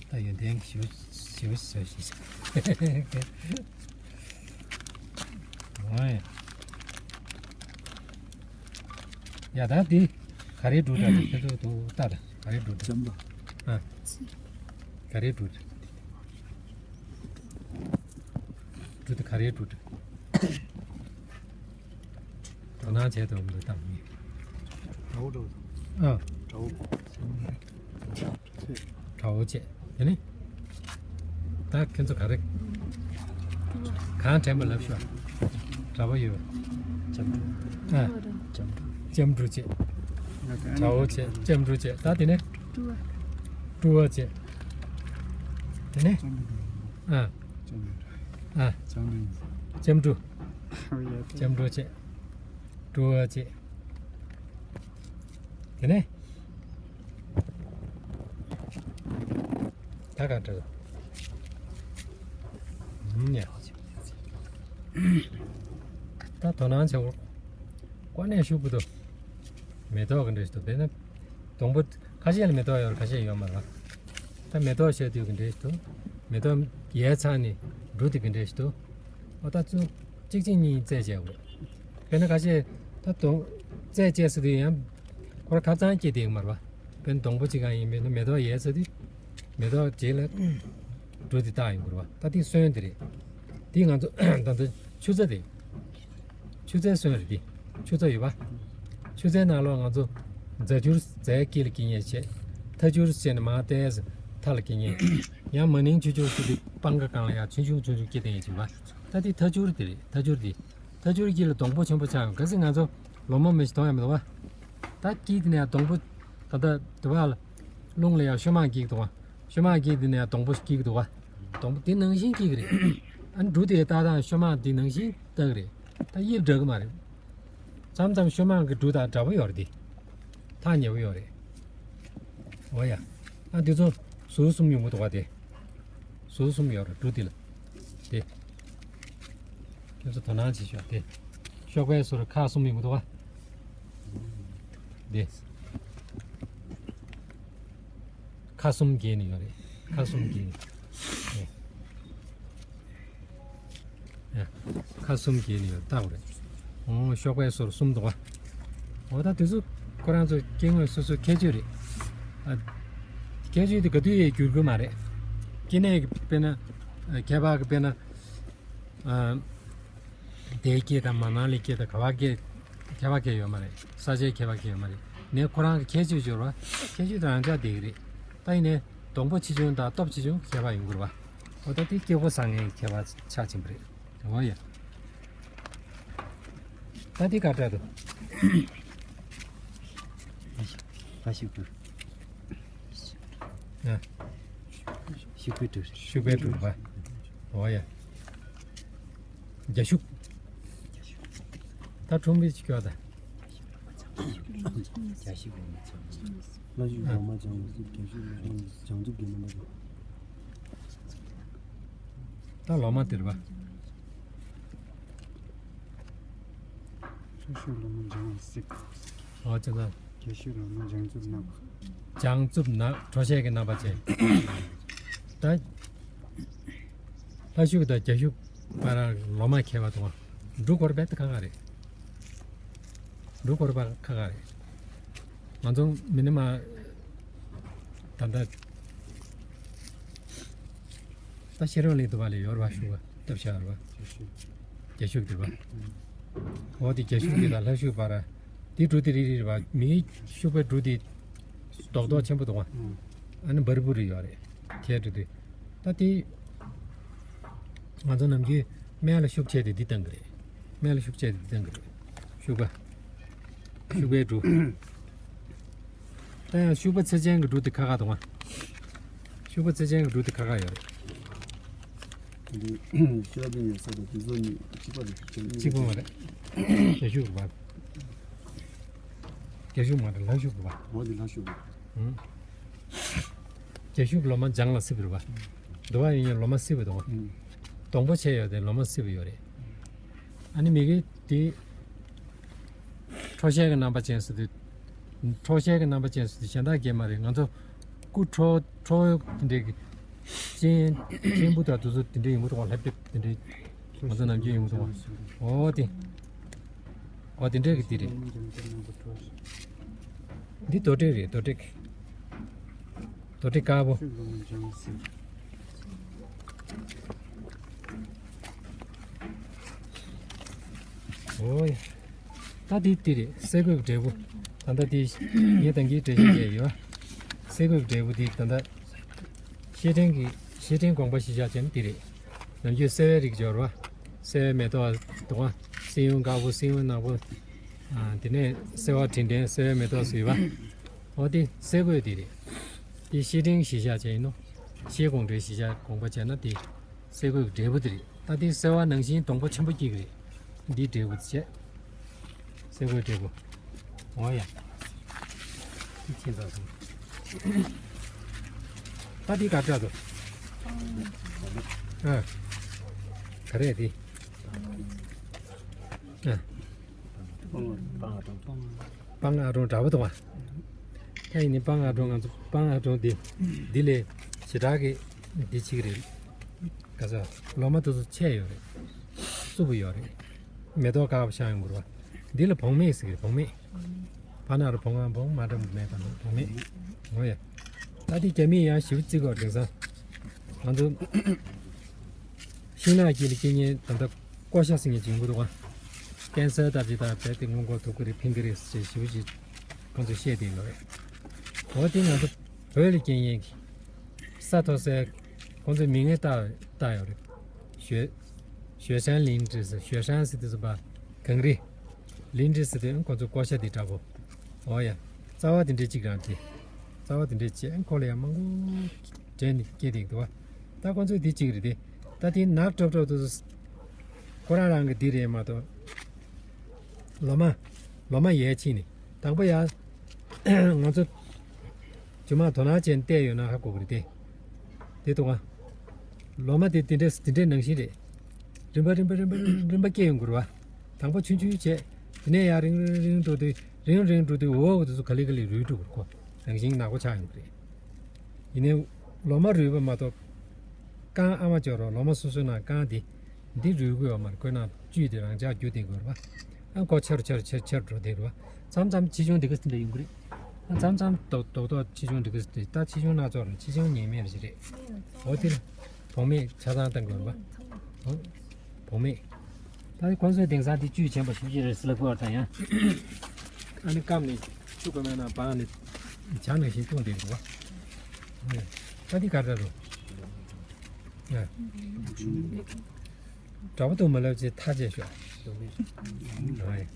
ད་ཡོན་ཏན་ཞིབ་ཞིབ་བཟོས་ཤིག་ཡོང་བ་ཡ། ཡ་ད་འདི་ག་རེ་འབྲུ་འདྲ་འདི་ཁྱེད་ཚོ་འདུག་ལྟ་ད་ག་རེ་འབྲུ་འདྲ། འཇམ་པ། ཨ། ག་རེ་འབྲུ་འདྲ། འབྲུ་འདི་ག་རེ་འབྲུ་འདྲ། དོ་སྣང་བྱས་ཐུབ་མི་འདུག་ད་མི། དགྲ་བོ་འདྲ་བོ། ཨ། དགྲ་བོ། དགྲ་བོ་བྱས། དེ་ནི། ད་ཁྱེད་ཚོ་ག་རེ། གང་དྲན་པ་ལབ་ཤོག་དགྲ་བོ་ཡོད། ལྕམ་དྲུག་ཨ། ལྕམ་དྲུག་ལྕམ་དྲུག་བྱས། དགྲ་བོ་བྱས། ལྕམ་དྲུག་བྱས། ད་དེ་ནི། ཀྲུ་བ། ཀྲུ་བ་བྱས། དེ་ནི། ཨ། ཨ། ལྕམ་དྲུག་ལྕམ་དྲུག་བྱས། ཀྲུ་བ་བྱས། དེ་ནས། ད་ག་འདྲ། ཨུམ་ཡ། ད་དོ་སྣང་བྱེད་དགོས། ཀོ་ནས་ཤུགས་པོ་དོ། མེ་ཏོག་གི་འདྲ་ཞིག་འདུག་དཔེར་ན། སྡོང་པོ་ཁ་ཤས་ལ་མེ་ཏོག་ཡོད་རེད། ཁ་ཤས་ཡོད་མ་རེད། ད་མེ་ཏོག་བཞད་དུས་གི་འདྲ་ཞིག་འདུག་མེ་ཏོག་ཡལ་ཚར་ནས་འབྲུ་དེ་གི་འདྲ་ཞིག་འདུག་འོ་ད་ཚུར་གཅིག་གཅིག་གཉིས་གཉིས་བཙལ་བྱས་དགོས། དཔེར་ན་ཁ་ཤས་ད་སྡོང་བཙལ་བྱས་ཟེར་དུས་ཡང་ཁོ་ར་ཁ་ཚང་སྐྱེས་བསྡད་ཀྱི་མ་རེད་པ། དཔེར་ན་སྡོང་པོ་གཅིག་གང་ཡིན་མིན་ན་མེ་ཏོག་ཡལ་ཚར་དུས་མེ་ཏོག་རྗེས་ལ་འབྲུ་དེ་བཏགས་ཡོང་དགོས་རེད་པ། ད་དེ་སོན་དེ་རེད། དེ་ང་ཚོ་ད་ལྟ་ཆུ་ཚ་དེ། ཆུ་ཚའི་སོན་རེད་དེ། ཆུ་ཚ་ཡོད་པ། ཆུ་ཚའི་ནང་ལོགས་ང་ཚོ་རྫ་འགྱུར་རྫའི་དཀྱིལ་ལ་སྐྱེ་མཁན་བྱས། ཐ་འགྱུར་བྱས་ནས་མར་ཏོག་ཙམ་མཐའ་ལ་སྐྱེ་མཁན། ཡང་མ་ནིང་ཆུ་འགྱུར་ཟེར་དུས་སྤང་ཁ་སྒང་ལ་ཡང་ཆུང་ཆུང་ཆུང་ཆུང་སྐྱེ་བསྡད་མཁན་བྱས་པ། ད་དེ་ཐ་འགྱུར་དེ་རེད། ཐ་འགྱུར་དེ། ཐ་འགྱུར་དཀྱིལ་ལ་སྡོང་པོ་ཆེན་པོ་ཆགས་ཡོང་། གལ་སྲིད་ང་ཚོ་ལོ་མ་མི་ཞིག་མཐོང་ཡ་མི་འདུག་པ། ད་དཀྱིལ་དེ་ནས་ཡང་སྡོང་པོ་ད་ལྟ་དུ་བ་ལ་རླུང་ལ་ཡང་ཤོ་མང་སྐྱེ་གི་འདུག་པ། ཤོ་མང་སྐྱེ་དེ་ནས་ཡང་སྡོང་པོ་སྐྱེ་གི་འདུག་པ། སྡོང་པོ་དེ་ནང་བཞིན་སྐྱེ་གི་རེད། ཨ་ནི་འབྲུ་དེ་ལྟ་སྟངས་ཤོ་མང་དེ་ནང་བཞིན་ལྟ་གི་རེད། ད་དབྱིབས་འདྲ་གི་མ་རེད། མཚམས་མཚམས་ཤོ་མང་གི་འབྲུ་དང་འདྲ་པོ་ཡོད་རེད་དེ། ཐག་ཉེ་པོ་ཡོད་རེད། འོ་ཡ། ཨ་འདི་ཚོ་ཟུར་གསུམ་ཡོང་གི་འདུག་པ་དེ། ཟུར་གསུམ་ཡོད་རེད་འབྲུ་དེ་ལ། དེ། ཁྱེད་ཚོ་དོ་སྣང་བྱེད་ཤོག་དེ། གཤོག་པའི་ཟུར་ཁ་གསུམ་ཡོང་གི་འདུག་པ། དེ། ཁ་གསུམ་བརྒྱད་ནི་ཡོད་རེད། ཁ་གསུམ་བརྒྱད་ནི། ཨེ། ཁ་གསུམ་བརྒྱད་ནི་ཡོད་ལྟ་དགོས་རེད། འོ་གཤོག་པའི་ཟུར་གསུམ་འདུག་པ། འོ་ད་དེ་ཚོ་ཁོ་རང་ཚོ་སྐྱེ་དངོས་སོ་སོའི་ཁྱད་ཆོས་རེད། ཨ། ཁྱད་ཆོས་དེ་ག་དུས་ཡང་འགྱུར་གི་མ་རེད། སྐྱེ་གནས་ཀྱི་དཔེར་ན། ཨ། ཁྱད་པར་གྱི་དཔེར་ན། ཨ། དེ་སྐྱེས་དང་མ་ནང་ལ་སྐྱེས་དང་ག་བ་སྐྱེས། ཁྱད་པར་སྐྱེས་ཡོད་མ་རེད། ས་ཆའི་ཁྱད་པར་སྐྱེས་ཡོད་མ་རེད། ནས་ཁོ་རང་གི་ཁྱད་ཆོས་སྦྱོར་བ། ཁྱད་ཆོས་དང་རང་ཆ་དེ་གི་རེད། ད་ཡིན་ནའི་སྡོང་པོ་ཆེ་ཆུང་དང་སྟོབས་ཆེ་ཆུང་གི་ཁྱད་པར་ཡོང་གི་རེད་པ། འོ་ད་དེ་སྐྱེ་འགོ་བཟང་ངན་གྱི་ཁྱད་པར་ཆགས་ཕྱིན་པ་རེད། འོ་ཡ། ད་དེ་ག་འདྲ་འདུག་ད་ཤུག་པའི་ཨ། ཤུག་པའི་འབྲུ་རེད། ཤུག་པའི་འབྲུ་རེད་པ། འོ་ཡ། རྒྱ་ཤུག་ད་ཁྲོམ་བུའི་ཅིག་སྐྱོ་ད། རྒྱ་ཤུག་ལོ་མ་ཚང་། ལོ་ཤུག་ལོ་མ་ཚང་བ་ཞིག་རྒྱ་ཤུག་ལོ་ཤུག་བྱང་ཆུབ་ཀྱི་རྣམ་པ་རེད། ད་ལོ་མ་དེ་རེད་པ། ལོ་ཤུག་ལོ་མ་འཇང་བ་ཞིག་འོ་ཅི་ད། རྒྱ་ཤུག་ལོ་མ་བྱང་རྩུབ་ནག་པ། བྱང་རྩུབ་ནག་ཁྲོ་ཤལ་གྱི་རྣམ་པ་ཅན། ད་ལྷ་ཤུག་དང་རྒྱ་ཤུག་བར་ལོ་མ་ཁྱད་པར་འདུག་ག་འབྲུ་སྐོར་རྦད་དེ་ཁག་ཁག་རེད། འབྲུ་སྐོར་པ་ཁག་ཁག་རེད། ང་ཚོ་མི་ནི་མ་ད་ལྟ་ད་ཤེས་རབ་གླིང་དུ་བ་ལས་ཡོར་བ་ཤུག་པ་སྟབས་བྱ་བར་བ། རྒྱ་ཤུག་དུ་བ། འོ་དེ་རྒྱ་ཤུག་དེ་དང་ལྷ་ཤུག་བར། དེ་འབྲུ་དེ་རིལ་རིལ་བ་མིའི་ཤུག་པའི་འབྲུ་དེ་རྡོག་རྡོག་ཆེན་པོ་འདུག་ག་ཨ་ནི་འབར་འབུར་རེ་ཡོད་རེད། ཁྱེད་འབྲུ་དེ་ད་དེ་ང་ཚོ་ནམ་རྒྱུན་སྨན་ལ་ཤུགས་ཆེ་དེ་འདི་བཏང་གི་རེད། སྨན་ལ་ཤུགས་ཆེ་དེ་འདི་བཏང་གི་རེད། ཤུག་པ། ཤུག་པའི་འབྲུ། ད་ཡང་ཤུག་པ་ཚད་ཅན་གྱི་འབྲུ་དེ་ཁག་ཁག་འདུག་ག་ཤུག་པ་ཚད་ཅན་གྱི་འབྲུ་དེ་ཁག་ཁག་ཡོད་རེད། འདི་ཤེས་རབ་གླིང་ཡོད་ས་དང་དེ་ཚོ་གཉིས་གཅིག་པ་རེད། གཅིག་པ་མ་རེད། རྒྱ་ཤུག་རེད་པ། རྒྱ་ཤུག་མ་རེད། ལྷ་ཤུག་རེད་པ། འོ་འདི་ལྷ་ཤུག་རེད། ཨང་། རྒྱ་ཤུག་ལོ་མ་ལྗང་ལ་སྲིད་པ་རེད་པ། འདུ་བ་ཡིན་ཡང་ལོ་མ་སྲིད་པ་འདུག་ག་ཨང་། སྡོང་པོ་ཆེ་ཡོད་དེ་ལོ་མ་སྲིད་པ་ཡོད་རེད། ཨ་ནི་མི་གི་དེ་ཁྲོ་ཤལ་གྱི་རྣམ་པ་ཅན་ཟེར་དུས། ཁྲོ་ཤལ་གྱི་རྣམ་པ་ཅན་ཟེར་དུས་གཞན་དག་སྐྱེས་མ་རེད། ང་ཚོ་སྐུ་ཁྲོ་ཁྲོ་དེ་འདྲའི་གི་སྤྱན་སྤྱན་བུ་དང་དེ་ཚོ་དེ་འདྲའི་ཡོང་གི་འདུག་ག་ལྷབ་ལྷིབ་དེ་འདྲའི་ང་ཚོ་ནམ་རྒྱུན་ཡོང་གི་འདུག་ག་འོ་དེ། འོ་དེ་འདྲའི་གི་དེ་རེད། འདི་རྡོ་དྲེག་རེད། རྡོ་དྲེག་རྡོ་དྲེག་དཀར་པོ། ཨོ་ཡ། ད་འདི་འདི་རེད། སེ་གོལ་གྱི་འབྲས་བུ། ད་ལྟ་འདི་ངས་ད་གིན་འགྲེལ་བཤད་བྱས་ཡོད། སེ་གོལ་གྱི་འབྲས་བུ་འདི་ད་ལྟ་ཤེལ་ཕྲེང་གི་ཤེལ་ཕྲེང་དགོངས་པ་གཞིར་བཞག་བྱས་ན་འདི་རེད། ནམ་རྒྱུན་སེ་བའི་རིགས་སྦྱོར་བ། སེ་བའི་མེ་ཏོག་འདུག་ག་སེ་ཡུང་དཀར་པོ། སེ་ཡུང་ནག་པོ། ཨ། དེ་ནས་སེ་བ་དྲིན་ལྡན། སེ་བའི་མེ་ཏོག་ཟེར་བ། འོ་དེ་སེ་གོལ་འདི་རེད། དེ་ཤེལ་ཕྲེང་གཞིར་བཞག་བྱས་ཡིན་ནོ། ཤེལ་དགོངས་འགྲེལ་གཞིར་བཞག་དགོངས་པ་བྱས་ན་དེ་སེ་གོལ་གྱི་འབྲས་བུ་དེ་རེད། ད་དེ་སེ་བ་ནང་བཞིན་སྡོང་པོ་ཆེན་པོ་སྐྱེ་གི་རེད། འདིའི་འབྲས་བུ་དེ་བྱས། སེ་གོལ་འབྲས་བུ། འོ་ཡ། དེ་ཁྱེད་ཚོ་སོང་། ད་དེ་ག་འདྲ་འདུག་ཨ། ག་རེ་དེ། ཨ། སྤང་ཨ་སྤང་ཨ་སྤང་། སྤང་ཨ་སྤང་འདྲ་པོ་འདུག་ག་ད་ཡིན་ནི་སྤང་ཨ་སྤང་། ང་ཚོ་སྤང་ཨ་སྤང་འདི། འདི་ལས་ཞེ་དྲག་གི་འདི་བྱེད་ཀྱི་རེད། ག་ཚོད། ལོ་མ་དེ་ཚོ་ཆད་ཡོད་རེད། རྩུབ་པོ་ཡོད་རེད། མེ་ཏོག་དཀར་པོ་ཤར་ཡོང་གི་རེད་པ། འདི་ལ་བོང་མེ་ཟེར་གི་རེད། བོང་མེ། བ་ན་རོ་བོང་ང་བོང་། མ་འགྲམ་མེ་བ་ན་བོང་མེ། འོ་ཡ། ད་འདི་རྒྱ་མིས་ཡང་ཞིབ་བརྩི་དགོས་དེང་སང་། ང་ཚོ་ཤིང་ནགས་དཀྱིལ་ལ་སྐྱེ་མཁན་ད་ལྟ་ཀོ་ཤ་ཟེར་མཁན་ཅིག་ཡོང་གི་འདུག་ག་ཀན་སར་ལྟ་བུ་ཅིག་དང་རྦད་དེ་སྔོན་འགོག་ཐུབ་ཀྱི་རེད། ཕན་གྱི་རེད་ཟེར་ཞིབ་ཅིག་ཁོང་ཚོས་བཤད་བསྡད་ཡོད་རེད། འོ་དེ་ང་ཚོ་བོད་ལ་སྐྱེ་མཁན་གྱི་ས་མཐོ་སའི་ཁོང་ཚོས་མིང་ངོ་བཏགས་བཏགས་ཡོད་རེད། ཞོ་ཞོ་ཤང་ལིན་ཀྲི་ཟེར། ཞོ་ཤང་ཟེར་དུས་ཙམ་པ་གངས་རི། ལིན་ཀྲི་ཟེར་དུས་ཁོང་ཚོ་ཀོ་ཤ་དེ་འདྲ་པོ། འོ་ཡ། རྩ་བ་དེ་འདྲའི་གཅིག་རང་དེ། རྩ་བ་དེ་འདྲའི་བྱས་ཁོ་ལ་ཡང་མང་པོ་འདྲེས་ནས་སྐྱེས་བསྡད་འདུག་པ། ད་ཁོ་ཚོས་དེ་གཅིག་རེད་དེ། ད་དེ་ནག་ཀྲོབ་ཀྲོབ་དུ་ཁོ་རང་རང་གི་དེ་རེད་མ་གཏོགས། ལོ་མ། ལོ་མ་ཡལ་ཕྱིན་ནས་དང་པོ་ཡ། ང་ཚོ་རྗེས་མ་དོ་སྣང་བྱས་ནས་བལྟས་ཡོད་ན་ཧ་གོ་གི་རེད་དེ། དེ་འདུག་ག་ལོ་མ་དེ་དེ་འདྲས་དེ་འདྲས་ནང་བཞིན་རེད། རིམ་པ་རིམ་པ་རིམ་པ་རིམ་པ་སྐྱེས་ཡོང་གི་རེད་པ། དང་པོ་ཆུང་ཆུང་བྱས། དེ་ནས་ཡར་རིང་རིང་རིང་འགྲོ་དུས་རིང་རིང་འགྲོ་དུས་འོག་གི་དེ་ཚོ་ག་ལེ་ག་ལེ་རུལ་འགྲོ་གི་རེད། ཁོ་རང་བཞིན་ནག་པོ་ཆགས་ཡོང་གི་རེད། ཡིན་ནའི་ལོ་མ་རུལ་བ་མ་གཏོགས། རྐང་ཨ་མ་ཅོ་རོ་ལོ་མ་སོ་སོའི་ནང་རྐང་དེ་འདི་རུལ་དགོས་པ་མ་རེད། ཁོའི་ནང་བཅུད་དེ་རང་འཇགས་རྒྱུ་དེ་དགོས་རེད་པ། ཨ་ཁོ་ཆེ་རུ་ཆེ་རུ་ཆེ་རུ་ཆེ་རུ་འགྲོ་དེ་རེད་པ། མཚམས་མཚམས་ཆེ་ཆུང་འདི་ག་ཙམ་འདྲ་ཡོང་གི་རེད། མཚམས་མཚམས་རྡོག་རྡོག་རྡོག་ཆེ་ཆུང་འདི་ག་ཙམ་འདྲ། ད་ཆེ་ཆུང་སྣ་ཚོགས་རེད། ཆེ་ཆུང་ཉེས་མེད་རེད་ཞིག་རེད། འོ་དེ་ལ་བོང་མེ་ཆ་ཚང་བཏང་དགོས་རེད་པ། འོ། བོང་མེ། ད་ཁོང་ཚོས་དེང་སང་དེ་བཅུད་ཆེན་པོ་ཞིབ་ཅིག་རེད་ཟེར་ལབ་ཀྱི་ཡོད་རེད་ད་ཡང་། ཨ་ནི་སྐམ་ནས་ཆུ་ཁོལ་མའི་ནང་སྦངས་ནས་ཇ་ནང་བཞིན་བཏུང་བསྡད་འདུག་པ། ད་འདི་ག་འདྲ་རུང་། ཨ། འདྲ་པོ་འདུག་མ་ལབ་ཅེས་ཐག་བཅད་ཤོག་ཨ་ཡ།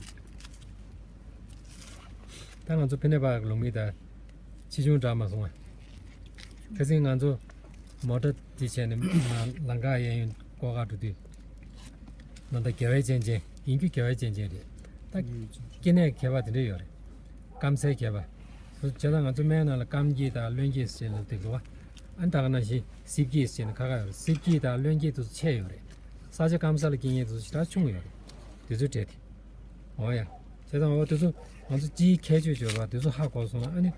ད་ང་ཚོ་ཕ་ནས་ཕར་ལུག་མིག་དང་ཆེ་ཆུང་འདྲ་མ་སོང་ང་། ཁ་སང་ང་ཚོ་མོ་ཊ་དེ་བྱས་ནས་ལམ་ཁ་གཡས་གཡོན་སྐོར་ག་འགྲོ་དུས། ང་ད་རྒྱལ་བའི་སྤྱན་ཆེན་ཡིན་རྒྱུ། རྒྱལ་བའི་སྤྱན་ཆེན་རེད། ད་སྐྱེ་གནས་ཁྱད་པར་དེ་འདྲ་ཡོད་རེད། སྐམ་སའི་ཁྱད་པར། བྱས་ཙང་ང་ཚོ་སྨན་ནང་ལ་སྐམ་སྐྱེས་དང་རློན་སྐྱེས་ཟེར་ལབ་དེ་འདུག་པ། ཨ་ནི་ད་ག་ནང་བཞིན་སིབ་སྐྱེས་ཟེར་ནས་ཁ་ཁ་ཡོད་རེད། སིབ་སྐྱེས་དང་རློན་སྐྱེས་དེ་ཚོ་ཆེ་ཡོད་རེད། ས་ཆ་སྐམ་ས་ལ་སྐྱེ་མཁན་དེ་ཚོ་ཞེ་དྲག་ཆུང་ཡོད་རེད། དེ་ཚོའི་གྲས་དེ། འོ་ཡ། བྱས་ཙང་འོ་དེ་ཚོ་ང་ཚོ་སྤྱིའི་ཁྱད་ཆོས་སྦྱོར་བ་དེ་ཚོ་ཧ་གོ་སོང་ན། ཨ་ནི་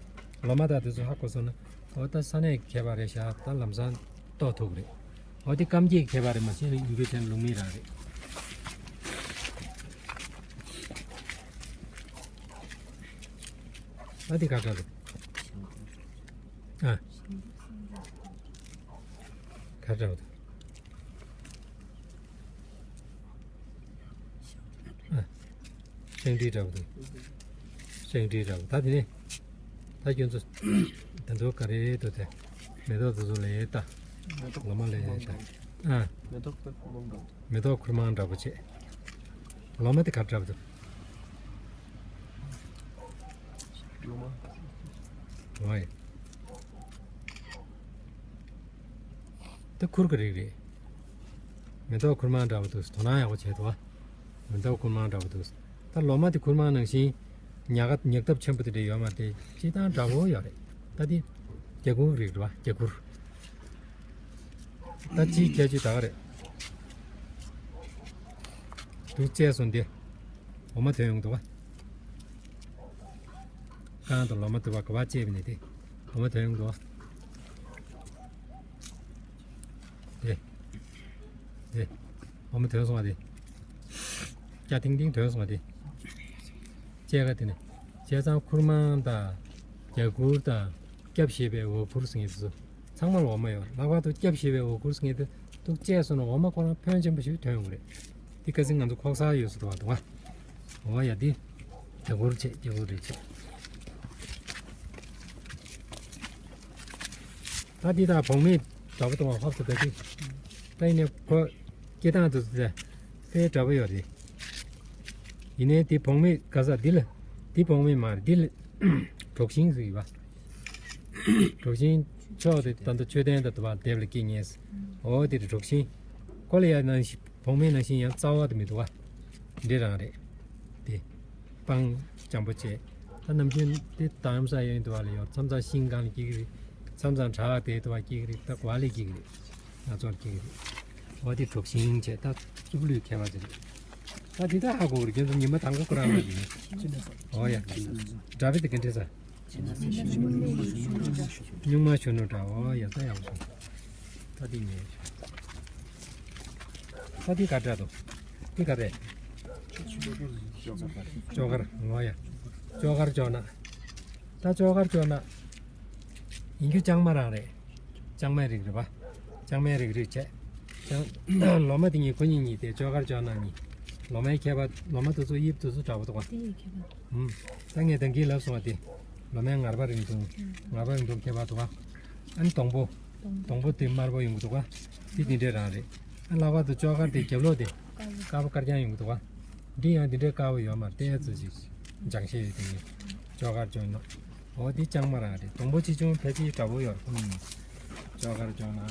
ལོ་མ་དང་དེ་ཚོ་ཧ་གོ་སོང་ན། འོ་ད་ས་གནས་ཁྱད་པར་རེད་ཤག་ད་ལམ་སང་རྟོགས་ཐུབ་རེད། འོ་དེ་སྐམ་སྐྱེས་ཁྱད་པར་རེད། མ་གཞི་ཡིན་རྒྱུ་ཅན་ལུག་མིག་རང་རེད། ཨ་དེ་ག་འདྲ་རེད། ཨ་ག་འདྲ་རེད། ཨ། ཤིང་འབྲས་འདྲ་པོ་འདུག་ཤིང་འབྲས་འདྲ་པོ། ད་དེ་ནས་ད་ཁྱོད་ཚོ་ད་དུང་ག་རེ་འདུག་དེ། མེ་ཏོག་དེ་ཚོ་ལ་ཡས་ལྟ། མེ་ཏོག་ལོ་མ་ལ་ཡས་ལྟ། ཨ། མེ་ཏོག་དཔེ་ཁུར་མང་འདྲ། མེ་ཏོག་ཁུར་མང་འདྲ་པོ་བྱས། ལོ་མ་དེ་ག་འདྲ་པོ་འདུག་ལོ་མ། ཝའི། དེ་ཁུར་གི་རིགས་རེད། མེ་ཏོག་ཁུར་མང་འདྲ་པོ་འདུག་དོ་སྣང་ཡག་པོ་བྱས་འདུག་མེ་ཏོག་ཁུར་མང་འདྲ་པོ་འདུག་ད་ལོ་མ་དེ་ཁུར་མང་ནང་བཞིན་ཉག་ག་ཉག་ཐབས་ཆེན་པོ་དེ་འདྲ་ཡོད་མ་རེད། སྤྱིར་བཏང་འདྲ་པོ་ཡོད་རེད། ད་དེ་རྒྱ་ཁུར་རིགས་རེད་པ། རྒྱ་ཁུར། ད་སྤྱིའི་ཁྱད་ཆོས་ད་ག་རེད། འདུག་བཅད་སོང་དེ། འོ་མ་ཐོན་ཡོང་འདུག་ག་རྐང་དང་ལོ་མ་དུ་བ་ག་བ་བཅད་པ་ནས་དེ། འོ་མ་ཐོན་ཡོང་འདུག་ག་དེ། དེ། འོ་མ་ཐོན་སོང་བ་དེ། སྐྱ་ཐིང་ཐིང་ཐོན་སོང་བ་དེ། བཅད་ག་དེ་ནས། བྱས་ཙང་ཁུར་མང་དང་། རྒྱ་ཁུར་དང་། སྐྱབས་ཞེས་པའི་འོ་ཁུར་ཟེར་མཁན་དེ་ཚོ། ཚང་མ་ལ་འོ་མ་ཡོད། ལྷག་པར་དུ་སྐྱབས་ཞེས་པའི་འོ་ཁུར་ཟེར་མཁན་དེ་འདུག་བཅད་སོང་ན་འོ་མ་ཁོ་རང་ཕོན་ཆེན་པོ་ཞིག་ཐོན་ཡོང་གི་རེད། འདི་ཁ་སང་ང་ཚོ་ཁོག་ས་ཡོད་ས་འདུག་བ་འདུག་བ། འོ་ཡ་འདི། རྒྱ་ཁུར་བྱས། རྒྱ་ཁུར་རེད་བྱས། ད་འདི་དང་བོང་མི་འདྲ་པོ་འདུག་བ། ཧོབ་ཏེ་ད་འདི། ད་ཡིན་ནའི་ཁོ་སྐྱེ་སྟངས་དེ་ཚོ་དཔེ་འདྲ་པོ་ཡོད་རེད། ཡིན་ནའི་འདི་བོང་མི་ག་ས་འདི་ལ། འདི་བོང་མི་མ་རེད། འདི་ལ་གྲོག་ཤིང་ཟེར་གྱི་ཡོད་པ། གྲོག་ཤིང་མཆོག་དེ་ད་ལྟ་མཆོད་རྟེན་དང་དུ་བ་དེབ་ལ་སྐྱེ་ངེས། འོ་དེ་རེད་གྲོག་ཤིང་། ཁོ་ལ་ཡ་ནང་བཞིན་བོང་མི་ནང་བཞིན་ཡང་རྩ་བ་དེ་མི་འདུག་བ། འདི་རང་རེད། དེ། སྤང་སྤྱང་པོ་བྱས། ད་ནམ་རྒྱུན་དེ་དམ་ས་ཡོད་འདུག་བ་ལ་ཡོད། མཚམས་མཚམས་ཤིང་སྒང་ལ་སྐྱེ་གི་རེད། མཚམས་མཚམས་བྲག་དེ་འདུག་བ་སྐྱེ་གི་རེད། ད་གོ་བ་ལ་སྐྱེ་གི་རེད། ང་ཚོར་སྐྱེ་གི་རེད། འོ་དེ་གྲོག་ཤིང་བྱས། ད་རྩུབ་ལུས་ཁྱད་པར་ཅན་རེད། ད་དེ་ད་ཧ་གོ་གི་རེད། ཁྱོད་ཚོ་ཉི་མ་དང་པོ་ཁོ་རང་ལ་ཡིན། འོ་ཡ། འདྲ་བའི་དེ་ག་འདྲ་ས། སྨྱུག་མ་གཞོན་ནུ་འདྲ། འོ་ཡ། ད་ཡག་པོ་བྱུང་། ད་འདི་ངས། ད་འདི་ག་འདྲ་འདུག་འདི་ག་རེད། ཅོ་གར། འོ་ཡ། ཅོ་གར་ཅོ་ན། ད་ཅོ་གར་ཅོ་ན། ཡིན་རྒྱུ་ལྕང་མ་རང་རེད། ལྕང་མའི་རིགས་རེད་པ། ལྕང་མའི་རིགས་རེད་བྱས། ལྕང་། ལོ་མ་དེ་གཉིས། ཁོ་གཉིས་གཉིས་དེ་ཅོ་གར་ཅོ་ན་གཉིས། ལོ་མའི་ཁྱད་པར། ལོ་མ་དེ་ཚོ་དབྱིབས་དེ་ཚོ་འདྲ་པོ་འདུག་ག་དེ་ཡི་ཁྱད་པར། ཨུམ། ད་ངས་ད་གིན་ལབ་སོང་བ་དེ། ལོ་མའི་ངར་པ་རིང་ཐུང་། ངར་པ་རིང་ཐུང་ཁྱད་པར་འདུག་ག་ཨ་ནི་སྡོང་པོ། སྡོང་པོ་དེ་དམར་པོ་ཡོང་གི་འདུག་ག་དེ་དེ་འདྲས་རང་རེད། ཨ་ལྷག་པར་དུ་ཅོ་གར་དེ་རྒྱབ་ལོགས་དེ། དཀར་པོ་དཀར་རྐྱང་ཡོང་གི་འདུག་ག་འདི་ཡང་དེ་འདྲའི་དཀར་པོ་ཡོད་མ་རེད། ཏོག་ཙམ་ཅིག་ལྗང་ཤས་ཡོད། དེ་ནི་ཅོ་གར་ཅོ་ན། འོ་འདི་ལྕང་མ་རང་རེད། སྡོང་པོ་ཆེ་ཆུང་ཕལ་ཆེར་འདྲ་པོ་ཡོད་རེད། ཨུམ། ཅོ་གར་ཅོ་ན།